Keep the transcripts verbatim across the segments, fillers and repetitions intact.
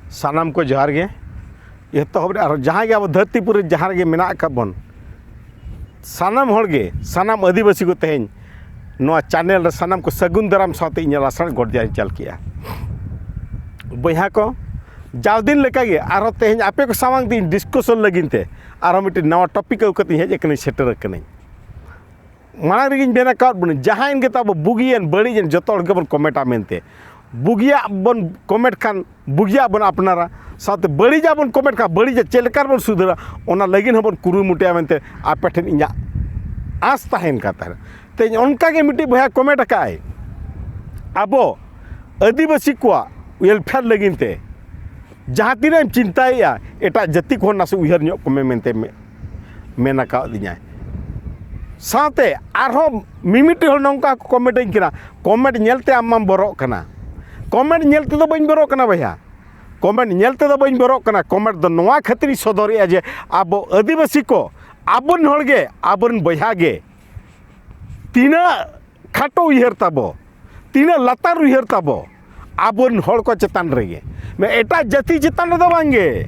ᱥᱟᱱᱟᱢ ᱠᱚ ᱡᱚᱦᱟᱨ ᱜᱮ᱾ ᱮᱛᱚᱦᱚᱵ ᱨᱮ ᱟᱨᱦᱚᱸ ᱡᱟᱦᱟᱸᱭ ᱜᱮ ᱟᱵᱚ ᱫᱷᱟᱹᱨᱛᱤᱯᱩᱨᱤ ᱨᱮ ᱡᱟᱦᱟᱸ ᱨᱮᱜᱮ ᱢᱮᱱᱟᱜ ᱟᱠᱟᱫ ᱵᱚᱱ, ᱥᱟᱱᱟᱢ ᱦᱚᱲ ᱜᱮ, ᱥᱟᱱᱟᱢ ᱟᱹᱫᱤᱵᱟᱹᱥᱤ ᱠᱚ ᱛᱮᱦᱮᱧ ᱱᱚᱣᱟ ᱪᱮᱱᱮᱞ ᱨᱮ ᱥᱟᱱᱟᱢ ᱠᱚ ᱥᱟᱹᱜᱩᱱ ᱫᱟᱨᱟᱢ ᱥᱟᱶᱛᱮ ᱤᱧᱟᱹᱜ ᱞᱟᱥᱟᱲ ᱜᱚᱰ ᱡᱚᱦᱟᱨ ᱤᱧ ᱪᱟᱞ ᱠᱮᱜᱼᱟ᱾ ᱵᱚᱭᱦᱟ ᱠᱚ, ᱡᱟᱣ ᱫᱤᱱ ᱞᱮᱠᱟᱜᱮ ᱟᱨᱦᱚᱸ ᱛᱮᱦᱮᱧ ᱟᱯᱮ ᱠᱚ ᱥᱟᱢᱟᱝ ᱛᱮ ᱤᱧ ᱰᱤᱥᱠᱟᱥᱚᱱ ᱞᱟᱹᱜᱤᱫ ᱛᱮ ᱟᱨᱦᱚᱸ ᱢᱤᱫᱴᱤᱡ ᱱᱟᱣᱟ ᱴᱚᱯᱤᱠ ᱟᱹᱜᱩ ᱠᱟᱛᱮ ᱤᱧ ᱦᱮᱡ ᱟᱠᱟᱱᱟᱹᱧ, ᱥᱮᱴᱮᱨ ᱟᱠᱟᱱᱟᱹᱧ᱾ ᱢᱟᱲᱟᱝ ᱨᱮᱜᱮᱧ ᱢᱮᱱ ᱟᱠᱟᱫ ᱵᱚᱱᱟ, ᱡᱟᱦᱟᱸᱭ ᱜᱮ ᱛᱟᱵᱚ ᱵᱩᱜᱤᱭᱮᱱ ᱵᱟᱹᱲᱤᱡ ᱮᱱ, ᱡᱚᱛᱚ ᱦᱚᱲ ᱜᱮᱵᱚᱱ ᱠᱚᱢᱮᱱᱴᱟ ᱢᱮᱱᱛᱮ᱾ ᱵᱩᱜᱤᱭᱟᱜ ᱵᱚᱱ ᱠᱚᱢᱮᱱᱴ ᱠᱷᱟᱱ ᱵᱩᱜᱤᱭᱟᱜ ᱵᱚᱱ ᱟᱯᱱᱟᱨᱟ, ᱥᱟᱶᱛᱮ ᱵᱟᱹᱲᱤᱡᱟᱜ ᱵᱚᱱ ᱠᱚᱢᱮᱱᱴ ᱠᱷᱟᱱ ᱵᱟᱹᱲᱤᱡᱟᱜ ᱪᱮᱫ ᱞᱮᱠᱟ ᱨᱮᱵᱚᱱ ᱥᱩᱫᱷᱟᱹᱨᱟ, ᱚᱱᱟ ᱞᱟᱹᱜᱤᱫ ᱦᱚᱸᱵᱚᱱ ᱠᱩᱨᱩᱢᱩᱴᱩᱭᱟ ᱢᱮᱱᱛᱮ ᱟᱯᱮ ᱴᱷᱮᱱ ᱤᱧᱟᱹᱜ ᱟᱸᱥ ᱛᱟᱦᱮᱱ ᱠᱟᱱ ᱛᱟᱦᱮᱱᱟ᱾ ᱛᱮᱦᱮᱧ ᱚᱱᱠᱟᱜᱮ ᱢᱤᱫᱴᱤᱡ ᱵᱚᱭᱦᱟ ᱠᱚᱢᱮᱱᱴ ᱟᱠᱟᱫ ᱟᱭ, ᱟᱵᱚ ᱟᱹᱫᱤᱵᱟᱹᱥᱤ ᱠᱚᱣᱟᱜ ᱣᱮᱞᱯᱷᱮᱭᱟᱨ ᱞᱟᱹᱜᱤᱫ ᱛᱮ ᱡᱟᱦᱟᱸ ᱛᱤᱱᱟᱹᱜ ᱮᱢ ᱪᱤᱱᱛᱟᱹᱭᱮᱫᱼᱟ, ᱮᱴᱟᱜ ᱡᱟᱹᱛᱤ ᱠᱚᱦᱚᱸ ᱱᱟᱥᱮ ᱩᱭᱦᱟᱹᱨ ᱧᱚᱜ ᱠᱚᱢᱮ ᱢᱮᱱᱛᱮ ᱢᱮ-, ᱢᱮᱱ ᱟᱠᱟᱫᱤᱧᱟᱭ᱾ ᱥᱟᱶᱛᱮ ᱟᱨᱦᱚᱸ ᱢᱤᱢᱤᱫᱴᱤᱡ ᱦᱚᱲ ᱱᱚᱝᱠᱟ ᱠᱚ ᱠᱚᱢᱮᱱᱴ ᱟᱹᱧ ᱠᱟᱱᱟ, "ᱠᱚᱢᱮᱱᱴ ᱧᱮᱞᱛᱮ ᱟᱢ ᱢᱟᱢ ᱵᱚᱨᱚᱜ ᱠᱟᱱᱟ᱾" ᱠᱚᱢᱮᱱᱴ ᱧᱮᱞ ᱛᱮᱫᱚ ᱵᱟᱹᱧ ᱵᱚᱨᱚᱜ ᱠᱟᱱᱟ ᱵᱚᱭᱦᱟ, ᱠᱚᱢᱮᱱᱴ ᱧᱮᱞ ᱛᱮᱫᱚ ᱵᱟᱹᱧ ᱵᱚᱨᱚᱜ ᱠᱟᱱᱟ᱾ ᱠᱚᱢᱮᱱᱴ ᱫᱚ ᱱᱚᱣᱟ ᱠᱷᱟᱹᱛᱤᱨᱤᱧ ᱥᱚᱫᱚᱨᱮᱜᱼᱟ ᱡᱮ ᱟᱵᱚ ᱟᱹᱫᱤᱵᱟᱹᱥᱤ ᱠᱚ, ᱟᱵᱚᱨᱮᱱ ᱦᱚᱲᱜᱮ, ᱟᱵᱚᱨᱮᱱ ᱵᱚᱭᱦᱟ ᱜᱮ ᱛᱤᱱᱟᱹᱜ ᱠᱷᱟᱴᱚ ᱩᱭᱦᱟᱹᱨ ᱛᱟᱵᱚ, ᱛᱤᱱᱟᱹᱜ ᱞᱟᱛᱟᱨ ᱩᱭᱦᱟᱹᱨ ᱛᱟᱵᱚ ᱟᱵᱚᱨᱮᱱ ᱦᱚᱲ ᱠᱚ ᱪᱮᱛᱟᱱ ᱨᱮᱜᱮ, ᱢᱮ-, ᱮᱴᱟᱜ ᱡᱟᱹᱛᱤ ᱪᱮᱛᱟᱱ ᱨᱮᱫᱚ ᱵᱟᱝᱜᱮ,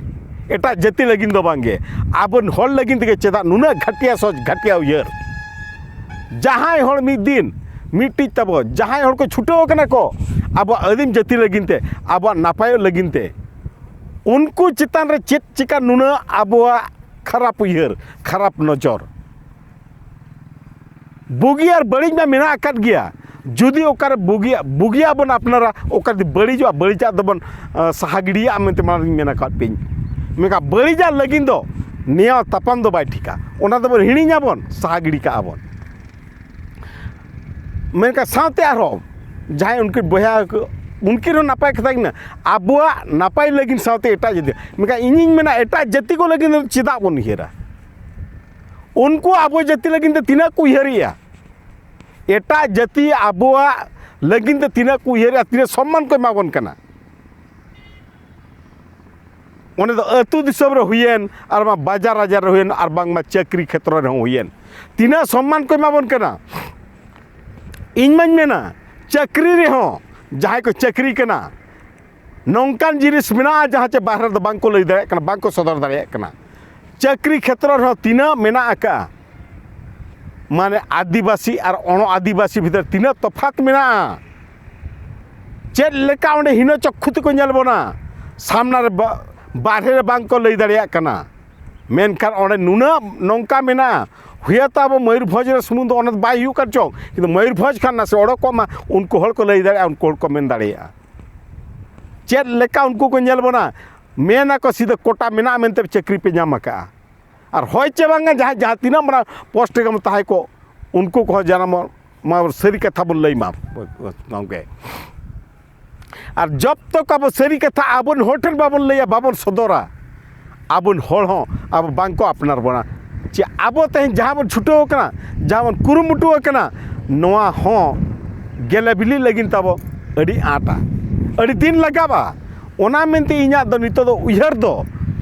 ᱮᱴᱟᱜ ᱡᱟᱹᱛᱤ ᱞᱟᱹᱜᱤᱫ ᱫᱚ ᱵᱟᱝᱜᱮ, ᱟᱵᱚᱨᱮᱱ ᱦᱚᱲ ᱞᱟᱹᱜᱤᱫ ᱛᱮᱜᱮ ᱪᱮᱫᱟᱜ ᱱᱩᱱᱟᱹᱜ ᱜᱷᱟᱹᱴᱤᱭᱟ ᱥᱚᱪ, ᱜᱷᱟᱹᱴᱤᱭᱟ ᱩᱭᱦᱟᱹᱨ? ᱡᱟᱦᱟᱸᱭ ᱦᱚᱲ ᱢᱤᱫ ᱫᱤᱱ ᱢᱤᱫᱴᱤᱡ ᱛᱟᱵᱚ, ᱡᱟᱦᱟᱸᱭ ᱦᱚᱲ ᱠᱚ ᱪᱷᱩᱴᱟᱹᱣ ᱟᱠᱟᱱᱟ ᱠᱚ ᱟᱵᱚᱣᱟᱜ ᱟᱹᱫᱤᱢ ᱡᱟᱹᱛᱤ ᱞᱟᱹᱜᱤᱫ ᱛᱮ, ᱟᱵᱚᱣᱟᱜ ᱱᱟᱯᱟᱭᱚᱜ ᱞᱟᱹᱜᱤᱫ ᱛᱮ, ᱩᱱᱠᱩ ᱪᱮᱛᱟᱱ ᱨᱮ ᱪᱮᱫ ᱪᱤᱠᱟ ᱱᱩᱱᱟᱹᱜ ᱟᱵᱚᱣᱟᱜ ᱠᱷᱟᱨᱟᱯ ᱩᱭᱦᱟᱹᱨ, ᱠᱷᱟᱨᱟᱯ ᱱᱚᱡᱚᱨ? ᱵᱩᱜᱤ ᱟᱨ ᱵᱟᱹᱲᱤᱡ ᱢᱟ ᱢᱮᱱᱟᱜ ᱟᱠᱟᱫ ᱜᱮᱭᱟ᱾ ᱡᱩᱫᱤ ᱚᱠᱟᱨᱮ ᱵᱩᱜᱤᱭᱟᱜ, ᱵᱩᱜᱤᱭᱟᱜ ᱵᱚᱱ ᱟᱯᱱᱟᱨᱟ, ᱚᱠᱟ ᱡᱩᱫᱤ ᱵᱟᱹᱲᱤᱡᱚᱜᱼᱟ, ᱵᱟᱹᱲᱤᱡᱟᱜ ᱫᱚᱵᱚᱱ, ᱟ, ᱥᱟᱦᱟ ᱜᱤᱰᱤᱭᱟᱜᱼᱟ ᱢᱮᱱᱛᱮ ᱢᱟᱲᱟᱝ ᱤᱧ ᱢᱮᱱ ᱟᱠᱟᱫ ᱯᱮᱭᱟᱹᱧ᱾ ᱢᱮᱱᱠᱷᱟᱱ ᱵᱟᱹᱲᱤᱡᱟᱜ ᱞᱟᱹᱜᱤᱫ ᱫᱚ ᱱᱮᱭᱟᱣ ᱛᱟᱯᱟᱢ ᱫᱚ ᱵᱟᱭ ᱴᱷᱤᱠᱟ, ᱚᱱᱟ ᱫᱚᱵᱚᱱ ᱦᱤᱲᱤᱧᱟᱵᱚᱱ, ᱥᱟᱦᱟ ᱜᱤᱰᱤ ᱠᱟᱜᱼᱟ ᱵᱚᱱ᱾ ᱢᱮᱱᱠᱷᱟᱱ ᱥᱟᱶᱛᱮ ᱟᱨᱦᱚᱸ ᱡᱟᱦᱟᱸᱭ ᱩᱱᱠᱤᱱ ᱵᱚᱭᱦᱟ ᱠᱚ, ᱩᱱᱠᱤᱱ ᱦᱚᱸ ᱱᱟᱯᱟᱭ ᱠᱟᱛᱷᱟ ᱠᱟᱱᱟ, ᱟᱵᱚᱣᱟᱜ ᱱᱟᱯᱟᱭ ᱞᱟᱹᱜᱤᱫ ᱥᱟᱶᱛᱮ ᱮᱴᱟᱜ ᱡᱟᱹᱛᱤ, ᱢᱮᱱᱠᱷᱟᱱ ᱤᱧᱤᱧ ᱢᱮᱱᱟ ᱮᱴᱟᱜ ᱡᱟᱹᱛᱤ ᱠᱚ ᱞᱟᱹᱜᱤᱫ ᱫᱚ ᱪᱮᱫᱟᱜ ᱵᱚᱱ ᱩᱭᱦᱟᱹᱨᱟ? ᱩᱱᱠᱩ ᱟᱵᱚ ᱡᱟᱹᱛᱤ ᱞᱟᱹᱜᱤᱫ ᱛᱮ ᱛᱤᱱᱟᱹᱜ ᱠᱚ ᱩᱭᱦᱟᱹᱨᱮᱜᱼᱟ? ᱮᱴᱟᱜ ᱡᱟᱹᱛᱤ ᱟᱵᱚᱣᱟᱜ ᱞᱟᱹᱜᱤᱫ ᱛᱮ ᱛᱤᱱᱟᱹᱜ ᱠᱚ ᱩᱭᱦᱟᱹᱨᱮᱜᱼᱟ, ᱛᱤᱱᱟᱹᱜ ᱥᱚᱢᱢᱟᱱ ᱠᱚ ᱮᱢᱟ ᱵᱚᱱ ᱠᱟᱱᱟ᱾ ᱚᱸᱰᱮ ᱫᱚ ᱟᱹᱛᱩ ᱫᱤᱥᱚᱢ ᱨᱮ ᱦᱩᱭᱮᱱ, ᱟᱨ ᱵᱟᱝ ᱵᱟᱡᱟᱨ ᱟᱡᱟᱨ ᱨᱮ ᱦᱩᱭᱮᱱ, ᱟᱨ ᱵᱟᱝᱢᱟ ᱪᱟᱹᱠᱨᱤ ᱠᱷᱮᱛᱨᱚ ᱨᱮᱦᱚᱸ ᱦᱩᱭᱮᱱ, ᱛᱤᱱᱟᱹᱜ ᱥᱚᱢᱢᱟᱱ ᱠᱚ ᱮᱢᱟ ᱵᱚᱱ ᱠᱟᱱᱟ᱾ ᱤᱧ ᱢᱟᱧ ᱢᱮᱱᱟ, ᱪᱟᱹᱠᱨᱤ ᱨᱮᱦᱚᱸ ᱡᱟᱦᱟᱸᱭ ᱠᱚ ᱪᱟᱹᱠᱨᱤ ᱠᱟᱱᱟ, ᱱᱚᱝᱠᱟᱱ ᱡᱤᱱᱤᱥ ᱢᱮᱱᱟᱜᱼᱟ, ᱡᱟᱦᱟᱸ ᱪᱮ ᱵᱟᱦᱨᱮ ᱫᱚ ᱵᱟᱝ ᱠᱚ ᱞᱟᱹᱭ ᱫᱟᱲᱮᱭᱟᱜ ᱠᱟᱱᱟ, ᱵᱟᱝ ᱠᱚ ᱥᱚᱫᱚᱨ ᱫᱟᱲᱮᱭᱟᱜ ᱠᱟᱱᱟ᱾ ᱪᱟᱹᱠᱨᱤ ᱠᱷᱮᱛᱨᱚ ᱨᱮᱦᱚᱸ ᱛᱤᱱᱟᱹᱜ ᱢᱮᱱᱟᱜ ᱟᱠᱟᱫᱼᱟ, ᱢᱟᱱᱮ ᱟᱹᱫᱤᱵᱟᱹᱥᱤ ᱟᱨ ᱚᱬᱚ ᱟᱹᱫᱤᱵᱟᱹᱥᱤ ᱵᱷᱤᱛᱨᱤ ᱛᱤᱱᱟᱹᱜ ᱛᱚᱯᱷᱟᱛ ᱢᱮᱱᱟᱜᱼᱟ᱾ ᱪᱮᱫ ᱞᱮᱠᱟ ᱚᱸᱰᱮ ᱦᱤᱱᱟᱹ ᱪᱚᱠᱠᱷᱩ ᱛᱮᱠᱚ ᱧᱮᱞ ᱵᱚᱱᱟ, ᱥᱟᱢᱱᱟ ᱨᱮ ᱵᱟ-, ᱵᱟᱦᱨᱮ ᱨᱮ ᱵᱟᱝ ᱠᱚ ᱞᱟᱹᱭ ᱫᱟᱲᱮᱭᱟᱜ ᱠᱟᱱᱟ᱾ ᱢᱮᱱᱠᱷᱟᱱ ᱚᱸᱰᱮ ᱱᱩᱱᱟᱹᱜ ᱱᱚᱝᱠᱟ ᱢᱮᱱᱟᱜᱼᱟ, ᱦᱩᱭᱟᱛᱚ ᱟᱵᱚ ᱢᱚᱭᱩᱨᱵᱷᱚᱸᱡᱽ ᱨᱮ ᱥᱩᱢᱩᱝ ᱫᱚ ᱚᱱᱟ ᱫᱚ ᱵᱟᱭ ᱦᱩᱭᱩᱜ ᱠᱟᱱ ᱪᱚᱝ, ᱠᱤᱱᱛᱩ ᱢᱚᱭᱩᱨᱵᱷᱚᱸᱡᱽ ᱠᱷᱟᱱ ᱱᱟᱥᱮ ᱚᱰᱚᱠᱚᱜ ᱢᱟ, ᱩᱱᱠᱩ ᱦᱚᱲ ᱠᱚ ᱞᱟᱹᱭ ᱫᱟᱲᱮᱭᱟᱜᱼᱟ, ᱩᱱᱠᱩ ᱦᱚᱲ ᱠᱚ ᱢᱮᱱ ᱫᱟᱲᱮᱭᱟᱜᱼᱟ᱾ ᱪᱮᱫ ᱞᱮᱠᱟ ᱩᱱᱠᱩ ᱠᱚ ᱧᱮᱞ ᱵᱚᱱᱟ, ᱢᱮᱱ ᱟᱠᱚ ᱥᱤᱫᱷᱟᱹ ᱠᱳᱴᱟ ᱢᱮᱱᱟᱜᱼᱟ ᱢᱮᱱᱛᱮ ᱪᱟᱹᱠᱨᱤ ᱯᱮ ᱧᱟᱢ ᱟᱠᱟᱫᱼᱟ᱾ ᱟᱨ ᱦᱳᱭ ᱪᱮ ᱵᱟᱝᱟ, ᱡᱟᱦᱟᱸᱭ ᱡᱟᱦᱟᱸ ᱛᱤᱱᱟᱹᱜ ᱢᱟᱨᱟᱝ ᱯᱳᱥᱴ ᱨᱮᱜᱮ ᱵᱚᱱ ᱛᱟᱦᱮᱸ ᱠᱚᱜ, ᱩᱱᱠᱩ ᱠᱚᱦᱚᱸ ᱡᱟᱱᱟᱢᱚᱜ ᱢᱟ, ᱥᱟᱹᱨᱤ ᱠᱟᱛᱷᱟ ᱵᱚᱱ ᱞᱟᱹᱭ ᱢᱟ ᱜᱚᱢᱠᱮ᱾ ᱟᱨ ᱡᱚᱵ ᱛᱚᱠ ᱟᱵᱚ ᱥᱟᱹᱨᱤ ᱠᱟᱛᱷᱟ ᱟᱵᱚᱨᱮᱱ ᱦᱚᱲ ᱴᱷᱮᱱ ᱵᱟᱵᱚᱱ ᱞᱟᱹᱭᱟ, ᱵᱟᱵᱚᱱ ᱥᱚᱫᱚᱨᱟ, ᱟᱵᱚᱨᱮᱱ ᱦᱚᱲ ᱦᱚᱸ ᱟᱵᱚ ᱵᱟᱝ ᱠᱚ ᱟᱯᱱᱟᱨ ᱵᱚᱱᱟ᱾ ᱪᱮ ᱟᱵᱚ ᱛᱮᱦᱮᱧ ᱡᱟᱦᱟᱸ ᱵᱚᱱ ᱪᱷᱩᱴᱟᱹᱣ ᱟᱠᱟᱱᱟ, ᱡᱟᱦᱟᱸ ᱵᱚᱱ ᱠᱩᱨᱩᱢᱩᱴᱩ ᱟᱠᱟᱱᱟ, ᱱᱚᱣᱟ ᱦᱚᱸ ᱜᱮᱞᱮ ᱵᱤᱞᱤ ᱞᱟᱹᱜᱤᱫ ᱛᱟᱵᱚ ᱟᱹᱰᱤ ᱟᱸᱴᱟ, ᱟᱹᱰᱤ ᱫᱤᱱ ᱞᱟᱜᱟᱜᱼᱟ᱾ ᱚᱱᱟ ᱢᱮᱱᱛᱮ ᱤᱧᱟᱹᱜ ᱫᱚ ᱱᱤᱛᱚᱜ ᱫᱚ ᱩᱭᱦᱟᱹᱨ ᱫᱚ,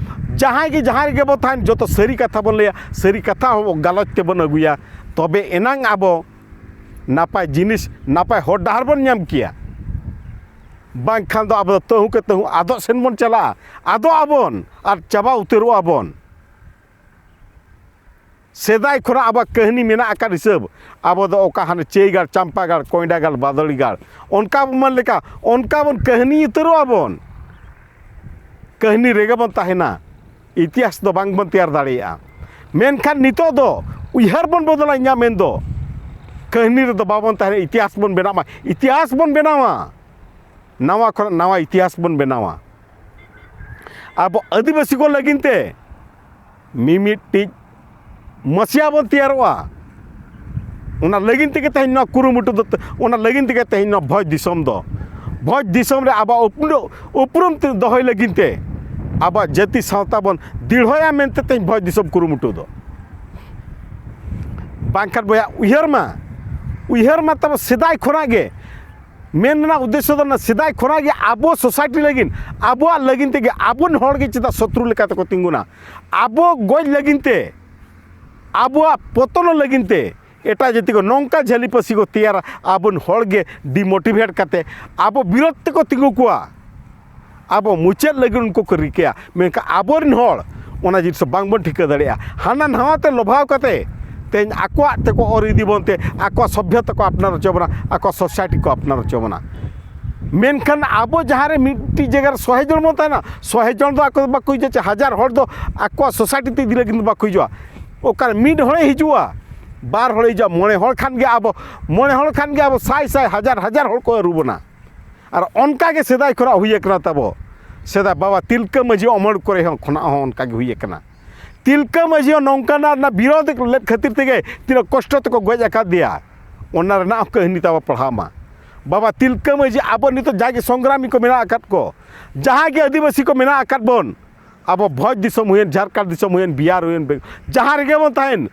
ᱡᱟᱦᱟᱸᱭ ᱜᱮ ᱡᱟᱦᱟᱸ ᱨᱮᱜᱮ ᱵᱚ ᱛᱟᱦᱮᱱ, ᱡᱚᱛᱚ ᱥᱟᱹᱨᱤ ᱠᱟᱛᱷᱟ ᱵᱚᱱ ᱞᱟᱹᱭᱟ, ᱥᱟᱹᱨᱤ ᱠᱟᱛᱷᱟ ᱦᱚᱸ ᱜᱟᱞᱚᱪ ᱛᱮᱵᱚᱱ ᱟᱹᱜᱩᱭᱟ, ᱛᱚᱵᱮ ᱮᱱᱟᱝ ᱟᱵᱚ ᱱᱟᱯᱟᱭ ᱡᱤᱱᱤᱥ, ᱱᱟᱯᱟᱭ ᱦᱚᱨ ᱰᱟᱦᱟᱨ ᱵᱚᱱ ᱧᱟᱢ ᱠᱮᱭᱟ᱾ ᱵᱟᱝᱠᱷᱟᱱ ᱫᱚ ᱟᱵᱚ ᱫᱚ ᱛᱟᱹᱦᱩ ᱠᱮ ᱛᱟᱹᱦᱩ ᱟᱫᱚᱜ ᱥᱮᱱ ᱵᱚᱱ ᱪᱟᱞᱟᱜᱼᱟ, ᱟᱫᱚᱜ ᱟᱵᱚᱱ ᱟᱨ ᱪᱟᱵᱟ ᱩᱛᱟᱹᱨᱚᱜᱼᱟ ᱵᱚᱱ᱾ ᱥᱮᱫᱟᱭ ᱠᱷᱚᱱᱟᱜ ᱟᱵᱚᱣᱟᱜ ᱠᱟᱹᱦᱱᱤ ᱢᱮᱱᱟᱜ ᱟᱠᱟᱫ ᱦᱤᱥᱟᱹᱵ, ᱟᱵᱚ ᱫᱚ ᱚᱠᱟ ᱦᱟᱱᱮ ᱪᱟᱹᱭᱜᱟᱲ, ᱪᱟᱢᱯᱟᱜᱟᱲ, ᱠᱚᱭᱰᱟᱜᱟᱲ, ᱵᱟᱫᱚᱲᱤᱜᱟᱲ, ᱚᱱᱠᱟ ᱵᱚᱱ ᱢᱮᱱ ᱞᱮᱠᱟ, ᱚᱱᱠᱟ ᱵᱚᱱ ᱠᱟᱹᱦᱱᱤ ᱩᱛᱟᱹᱨᱚᱜᱼᱟ ᱵᱚᱱ᱾ ᱠᱟᱹᱦᱱᱤ ᱨᱮᱜᱮ ᱵᱚᱱ ᱛᱟᱦᱮᱱᱟ, ᱤᱛᱤᱦᱟᱥ ᱫᱚ ᱵᱟᱝ ᱵᱚᱱ ᱛᱮᱭᱟᱨ ᱫᱟᱲᱮᱭᱟᱜᱼᱟ᱾ ᱢᱮᱱᱠᱷᱟᱱ ᱱᱤᱛᱚᱜ ᱫᱚ ᱩᱭᱦᱟᱹᱨ ᱵᱚᱱ ᱵᱚᱫᱚᱞᱟ᱾ ᱤᱧᱟᱹᱜ ᱢᱮᱱ ᱫᱚ, ᱠᱟᱹᱦᱱᱤ ᱨᱮᱫᱚ ᱵᱟᱵᱚᱱ ᱛᱟᱦᱮᱱᱟ, ᱤᱛᱤᱦᱟᱥ ᱵᱚᱱ ᱵᱮᱱᱟᱣ ᱢᱟ, ᱤᱛᱤᱦᱟᱥ ᱵᱚᱱ ᱵᱮᱱᱟᱣᱟ, ᱱᱟᱣᱟ ᱠᱷᱚᱱᱟᱜ ᱱᱟᱣᱟ ᱤᱛᱤᱦᱟᱥ ᱵᱚᱱ ᱵᱮᱱᱟᱣᱟ᱾ ᱟᱵᱚ ᱟᱹᱫᱤᱵᱟᱹᱥᱤ ᱠᱚ ᱞᱟᱹᱜᱤᱫ ᱛᱮ ᱢᱤᱢᱤᱫᱴᱤᱡ ᱢᱟᱹᱥᱤᱭᱟ ᱵᱚᱱ ᱛᱮᱭᱟᱨᱚᱜᱼᱟ᱾ ᱚᱱᱟ ᱞᱟᱹᱜᱤᱫ ᱛᱮᱜᱮ ᱛᱮᱦᱮᱧ ᱱᱚᱣᱟ ᱠᱩᱨᱩᱢᱩᱴᱩ ᱫᱚ, ᱚᱱᱟ ᱞᱟᱹᱜᱤᱫ ᱛᱮᱜᱮ ᱛᱮᱦᱮᱧ ᱱᱚᱣᱟ ᱵᱷᱚᱸᱡᱽ ᱫᱤᱥᱚᱢ ᱫᱚ, ᱵᱷᱚᱸᱡᱽ ᱫᱤᱥᱚᱢ ᱨᱮ ᱟᱵᱚᱣᱟᱜ ᱩᱯᱨᱩ-, ᱩᱯᱨᱩᱢ ᱛᱮ ᱫᱚᱦᱚᱭ ᱞᱟᱹᱜᱤᱫ ᱛᱮ ᱟᱵᱚᱣᱟᱜ ᱡᱟᱹᱛᱤ ᱥᱟᱶᱛᱟ ᱵᱚᱱ ᱫᱤᱲᱦᱚᱭᱟ ᱢᱮᱱᱛᱮ ᱛᱮᱦᱮᱧ ᱵᱷᱚᱸᱡᱽ ᱫᱤᱥᱚᱢ ᱠᱩᱨᱩᱢᱩᱴᱩ ᱫᱚ᱾ ᱵᱟᱝᱠᱷᱟᱱ ᱵᱚᱭᱦᱟ, ᱩᱭᱦᱟᱹᱨ ᱢᱟ, ᱩᱭᱦᱟᱹᱨ ᱢᱟ ᱛᱟᱵᱚ ᱥᱮᱫᱟᱭ ᱠᱷᱚᱱᱟᱜ ᱜᱮ ᱢᱮᱱ ᱨᱮᱱᱟᱜ ᱩᱫᱽᱫᱮᱥᱥᱚ ᱫᱚ ᱚᱱᱟ, ᱥᱮᱫᱟᱭ ᱠᱷᱚᱱᱟᱜ ᱜᱮ ᱟᱵᱚ ᱥᱳᱥᱟᱭᱴᱤ ᱞᱟᱹᱜᱤᱫ, ᱟᱵᱚᱣᱟᱜ ᱞᱟᱹᱜᱤᱫ ᱛᱮᱜᱮ ᱟᱵᱚᱨᱮᱱ ᱦᱚᱲ ᱜᱮ ᱪᱮᱫᱟᱜ ᱥᱚᱛᱨᱩ ᱞᱮᱠᱟ ᱛᱮᱠᱚ ᱛᱤᱸᱜᱩᱱᱟ? ᱟᱵᱚ ᱜᱚᱡ ᱞᱟᱹᱜᱤᱫ ᱛᱮ, ᱟᱵᱚᱣᱟᱜ ᱯᱚᱛᱚᱱ ᱞᱟᱹᱜᱤᱫ ᱛᱮ ᱮᱴᱟᱜ ᱡᱟᱹᱛᱤ ᱠᱚ ᱱᱚᱝᱠᱟ ᱡᱷᱟᱹᱞᱤ ᱯᱟᱹᱥᱤ ᱠᱚ ᱛᱮᱭᱟᱨᱟ, ᱟᱵᱚᱨᱮᱱ ᱦᱚᱲ ᱜᱮ ᱰᱤᱢᱳᱴᱤᱵᱷᱮᱴ ᱠᱟᱛᱮ ᱟᱵᱚ ᱵᱤᱨᱳᱫᱷ ᱛᱮᱠᱚ ᱛᱤᱸᱜᱩ ᱠᱚᱣᱟ᱾ ᱟᱵᱚ ᱢᱩᱪᱟᱹᱫ ᱞᱟᱹᱜᱤᱫ ᱩᱱᱠᱩ ᱠᱚ ᱨᱤᱠᱟᱹᱭᱟ, ᱢᱮᱱᱠᱷᱟᱱ ᱟᱵᱚᱨᱮᱱ ᱦᱚᱲ ᱚᱱᱟ ᱡᱤᱱᱤᱥ ᱵᱟᱝᱵᱚᱱ ᱴᱷᱤᱠᱟᱹ ᱫᱟᱲᱮᱭᱟᱜᱼᱟ᱾ ᱦᱟᱱᱟ ᱱᱟᱣᱟ ᱛᱮ ᱞᱚᱵᱷᱟᱣ ᱠᱟᱛᱮ ᱛᱮᱦᱮᱧ ᱟᱠᱚᱣᱟᱜ ᱛᱮᱠᱚ ᱚᱨ ᱤᱫᱤ ᱵᱚᱱ ᱛᱮ, ᱟᱠᱚᱣᱟᱜ ᱥᱚᱵᱽᱵᱷᱚᱛᱟ ᱠᱚ ᱟᱯᱱᱟᱨ ᱦᱚᱪᱚ ᱵᱚᱱᱟ, ᱟᱠᱚᱣᱟᱜ ᱥᱳᱥᱟᱭᱴᱤ ᱠᱚ ᱟᱯᱱᱟᱨ ᱦᱚᱪᱚ ᱵᱚᱱᱟ᱾ ᱢᱮᱱᱠᱷᱟᱱ ᱟᱵᱚ ᱡᱟᱦᱟᱸ ᱨᱮ ᱢᱤᱫᱴᱤᱡ ᱡᱟᱭᱜᱟ ᱨᱮ ᱥᱚᱦᱮ ᱡᱚᱱ ᱵᱚᱱ ᱛᱟᱦᱮᱱᱟ, ᱥᱚᱦᱮ ᱡᱚᱱ ᱫᱚ ᱟᱠᱚ ᱫᱚ ᱵᱟᱠᱚ ᱦᱤᱡᱩᱜᱼᱟ, ᱪᱮ ᱦᱟᱡᱟᱨ ᱦᱚᱲ ᱫᱚ ᱟᱠᱚᱣᱟᱜ ᱥᱳᱥᱟᱭᱴᱤ ᱛᱮ ᱤᱫᱤ ᱞᱟᱹᱜᱤᱫ ᱫᱚ ᱵᱟᱠᱚ ᱦᱤᱡᱩᱜᱼᱟ᱾ ᱚᱠᱟᱨᱮ ᱢᱤᱫ ᱦᱚᱲᱮ ᱦᱤᱡᱩᱜᱼᱟ, ᱵᱟᱨ ᱦᱚᱲᱮ ᱦᱤᱡᱩᱜᱼᱟ, ᱢᱚᱬᱮ ᱦᱚᱲ ᱠᱷᱟᱱ ᱜᱮ ᱟᱵᱚ, ᱢᱚᱬᱮ ᱦᱚᱲ ᱠᱷᱟᱱ ᱜᱮ ᱟᱵᱚ ᱥᱟᱭ ᱥᱟᱭ, ᱦᱟᱡᱟᱨ ᱦᱟᱡᱟᱨ ᱦᱚᱲ ᱠᱚ ᱟᱹᱨᱩ ᱵᱚᱱᱟ᱾ ᱟᱨ ᱚᱱᱠᱟ ᱜᱮ ᱥᱮᱫᱟᱭ ᱠᱷᱚᱱᱟᱜ ᱦᱩᱭ ᱟᱠᱟᱱᱟ ᱛᱟᱵᱚ᱾ ᱥᱮᱫᱟᱭ ᱵᱟᱵᱟ ᱛᱤᱞᱠᱟᱹ ᱢᱟᱹᱡᱷᱤ ᱚᱢᱚᱞ ᱠᱚᱨᱮ ᱦᱚᱸ ᱠᱷᱚᱱᱟᱜ ᱦᱚᱸ ᱚᱱᱠᱟ ᱜᱮ ᱦᱩᱭ ᱟᱠᱟᱱᱟ᱾ ᱛᱤᱞᱠᱟᱹ ᱢᱟᱹᱡᱷᱤ ᱦᱚᱸ ᱱᱚᱝᱠᱟᱱᱟᱜ ᱨᱮᱱᱟᱜ ᱵᱤᱨᱳᱫᱷ ᱞᱮᱫ ᱠᱷᱟᱹᱛᱤᱨ ᱛᱮᱜᱮ ᱛᱤᱱᱟᱹᱜ ᱠᱚᱥᱴᱚ ᱛᱮᱠᱚ ᱜᱚᱡ ᱟᱠᱟᱫ ᱫᱮᱭᱟ, ᱚᱱᱟ ᱨᱮᱱᱟᱜ ᱦᱚᱸ ᱠᱟᱹᱦᱱᱤ ᱛᱟᱵᱚ ᱯᱟᱲᱦᱟᱣ ᱢᱟ᱾ ᱵᱟᱵᱟ ᱛᱤᱞᱠᱟᱹ ᱢᱟᱹᱡᱷᱤ ᱟᱵᱚ ᱱᱤᱛᱚᱜ ᱡᱟᱜᱮ ᱥᱚᱝᱜᱨᱟᱢᱤ ᱠᱚ ᱢᱮᱱᱟᱜ ᱟᱠᱟᱫ ᱠᱚ, ᱡᱟᱦᱟᱸᱭ ᱜᱮ ᱟᱹᱫᱤᱵᱟᱹᱥᱤ ᱠᱚ ᱢᱮᱱᱟᱜ ᱟᱠᱟᱫ ᱵᱚᱱ, ᱟᱵᱚ ᱵᱷᱚᱸᱡᱽ ᱫᱤᱥᱚᱢ ᱦᱩᱭᱮᱱ, ᱡᱷᱟᱲᱠᱷᱚᱸᱰ ᱫᱤᱥᱚᱢ ᱦᱩᱭᱮᱱ, ᱵᱤᱦᱟᱨ ᱦᱩᱭᱮᱱ, ᱵᱮᱝ-, ᱡᱟᱦᱟᱸ ᱨᱮᱜᱮ ᱵᱚᱱ ᱛᱟᱦᱮᱱ,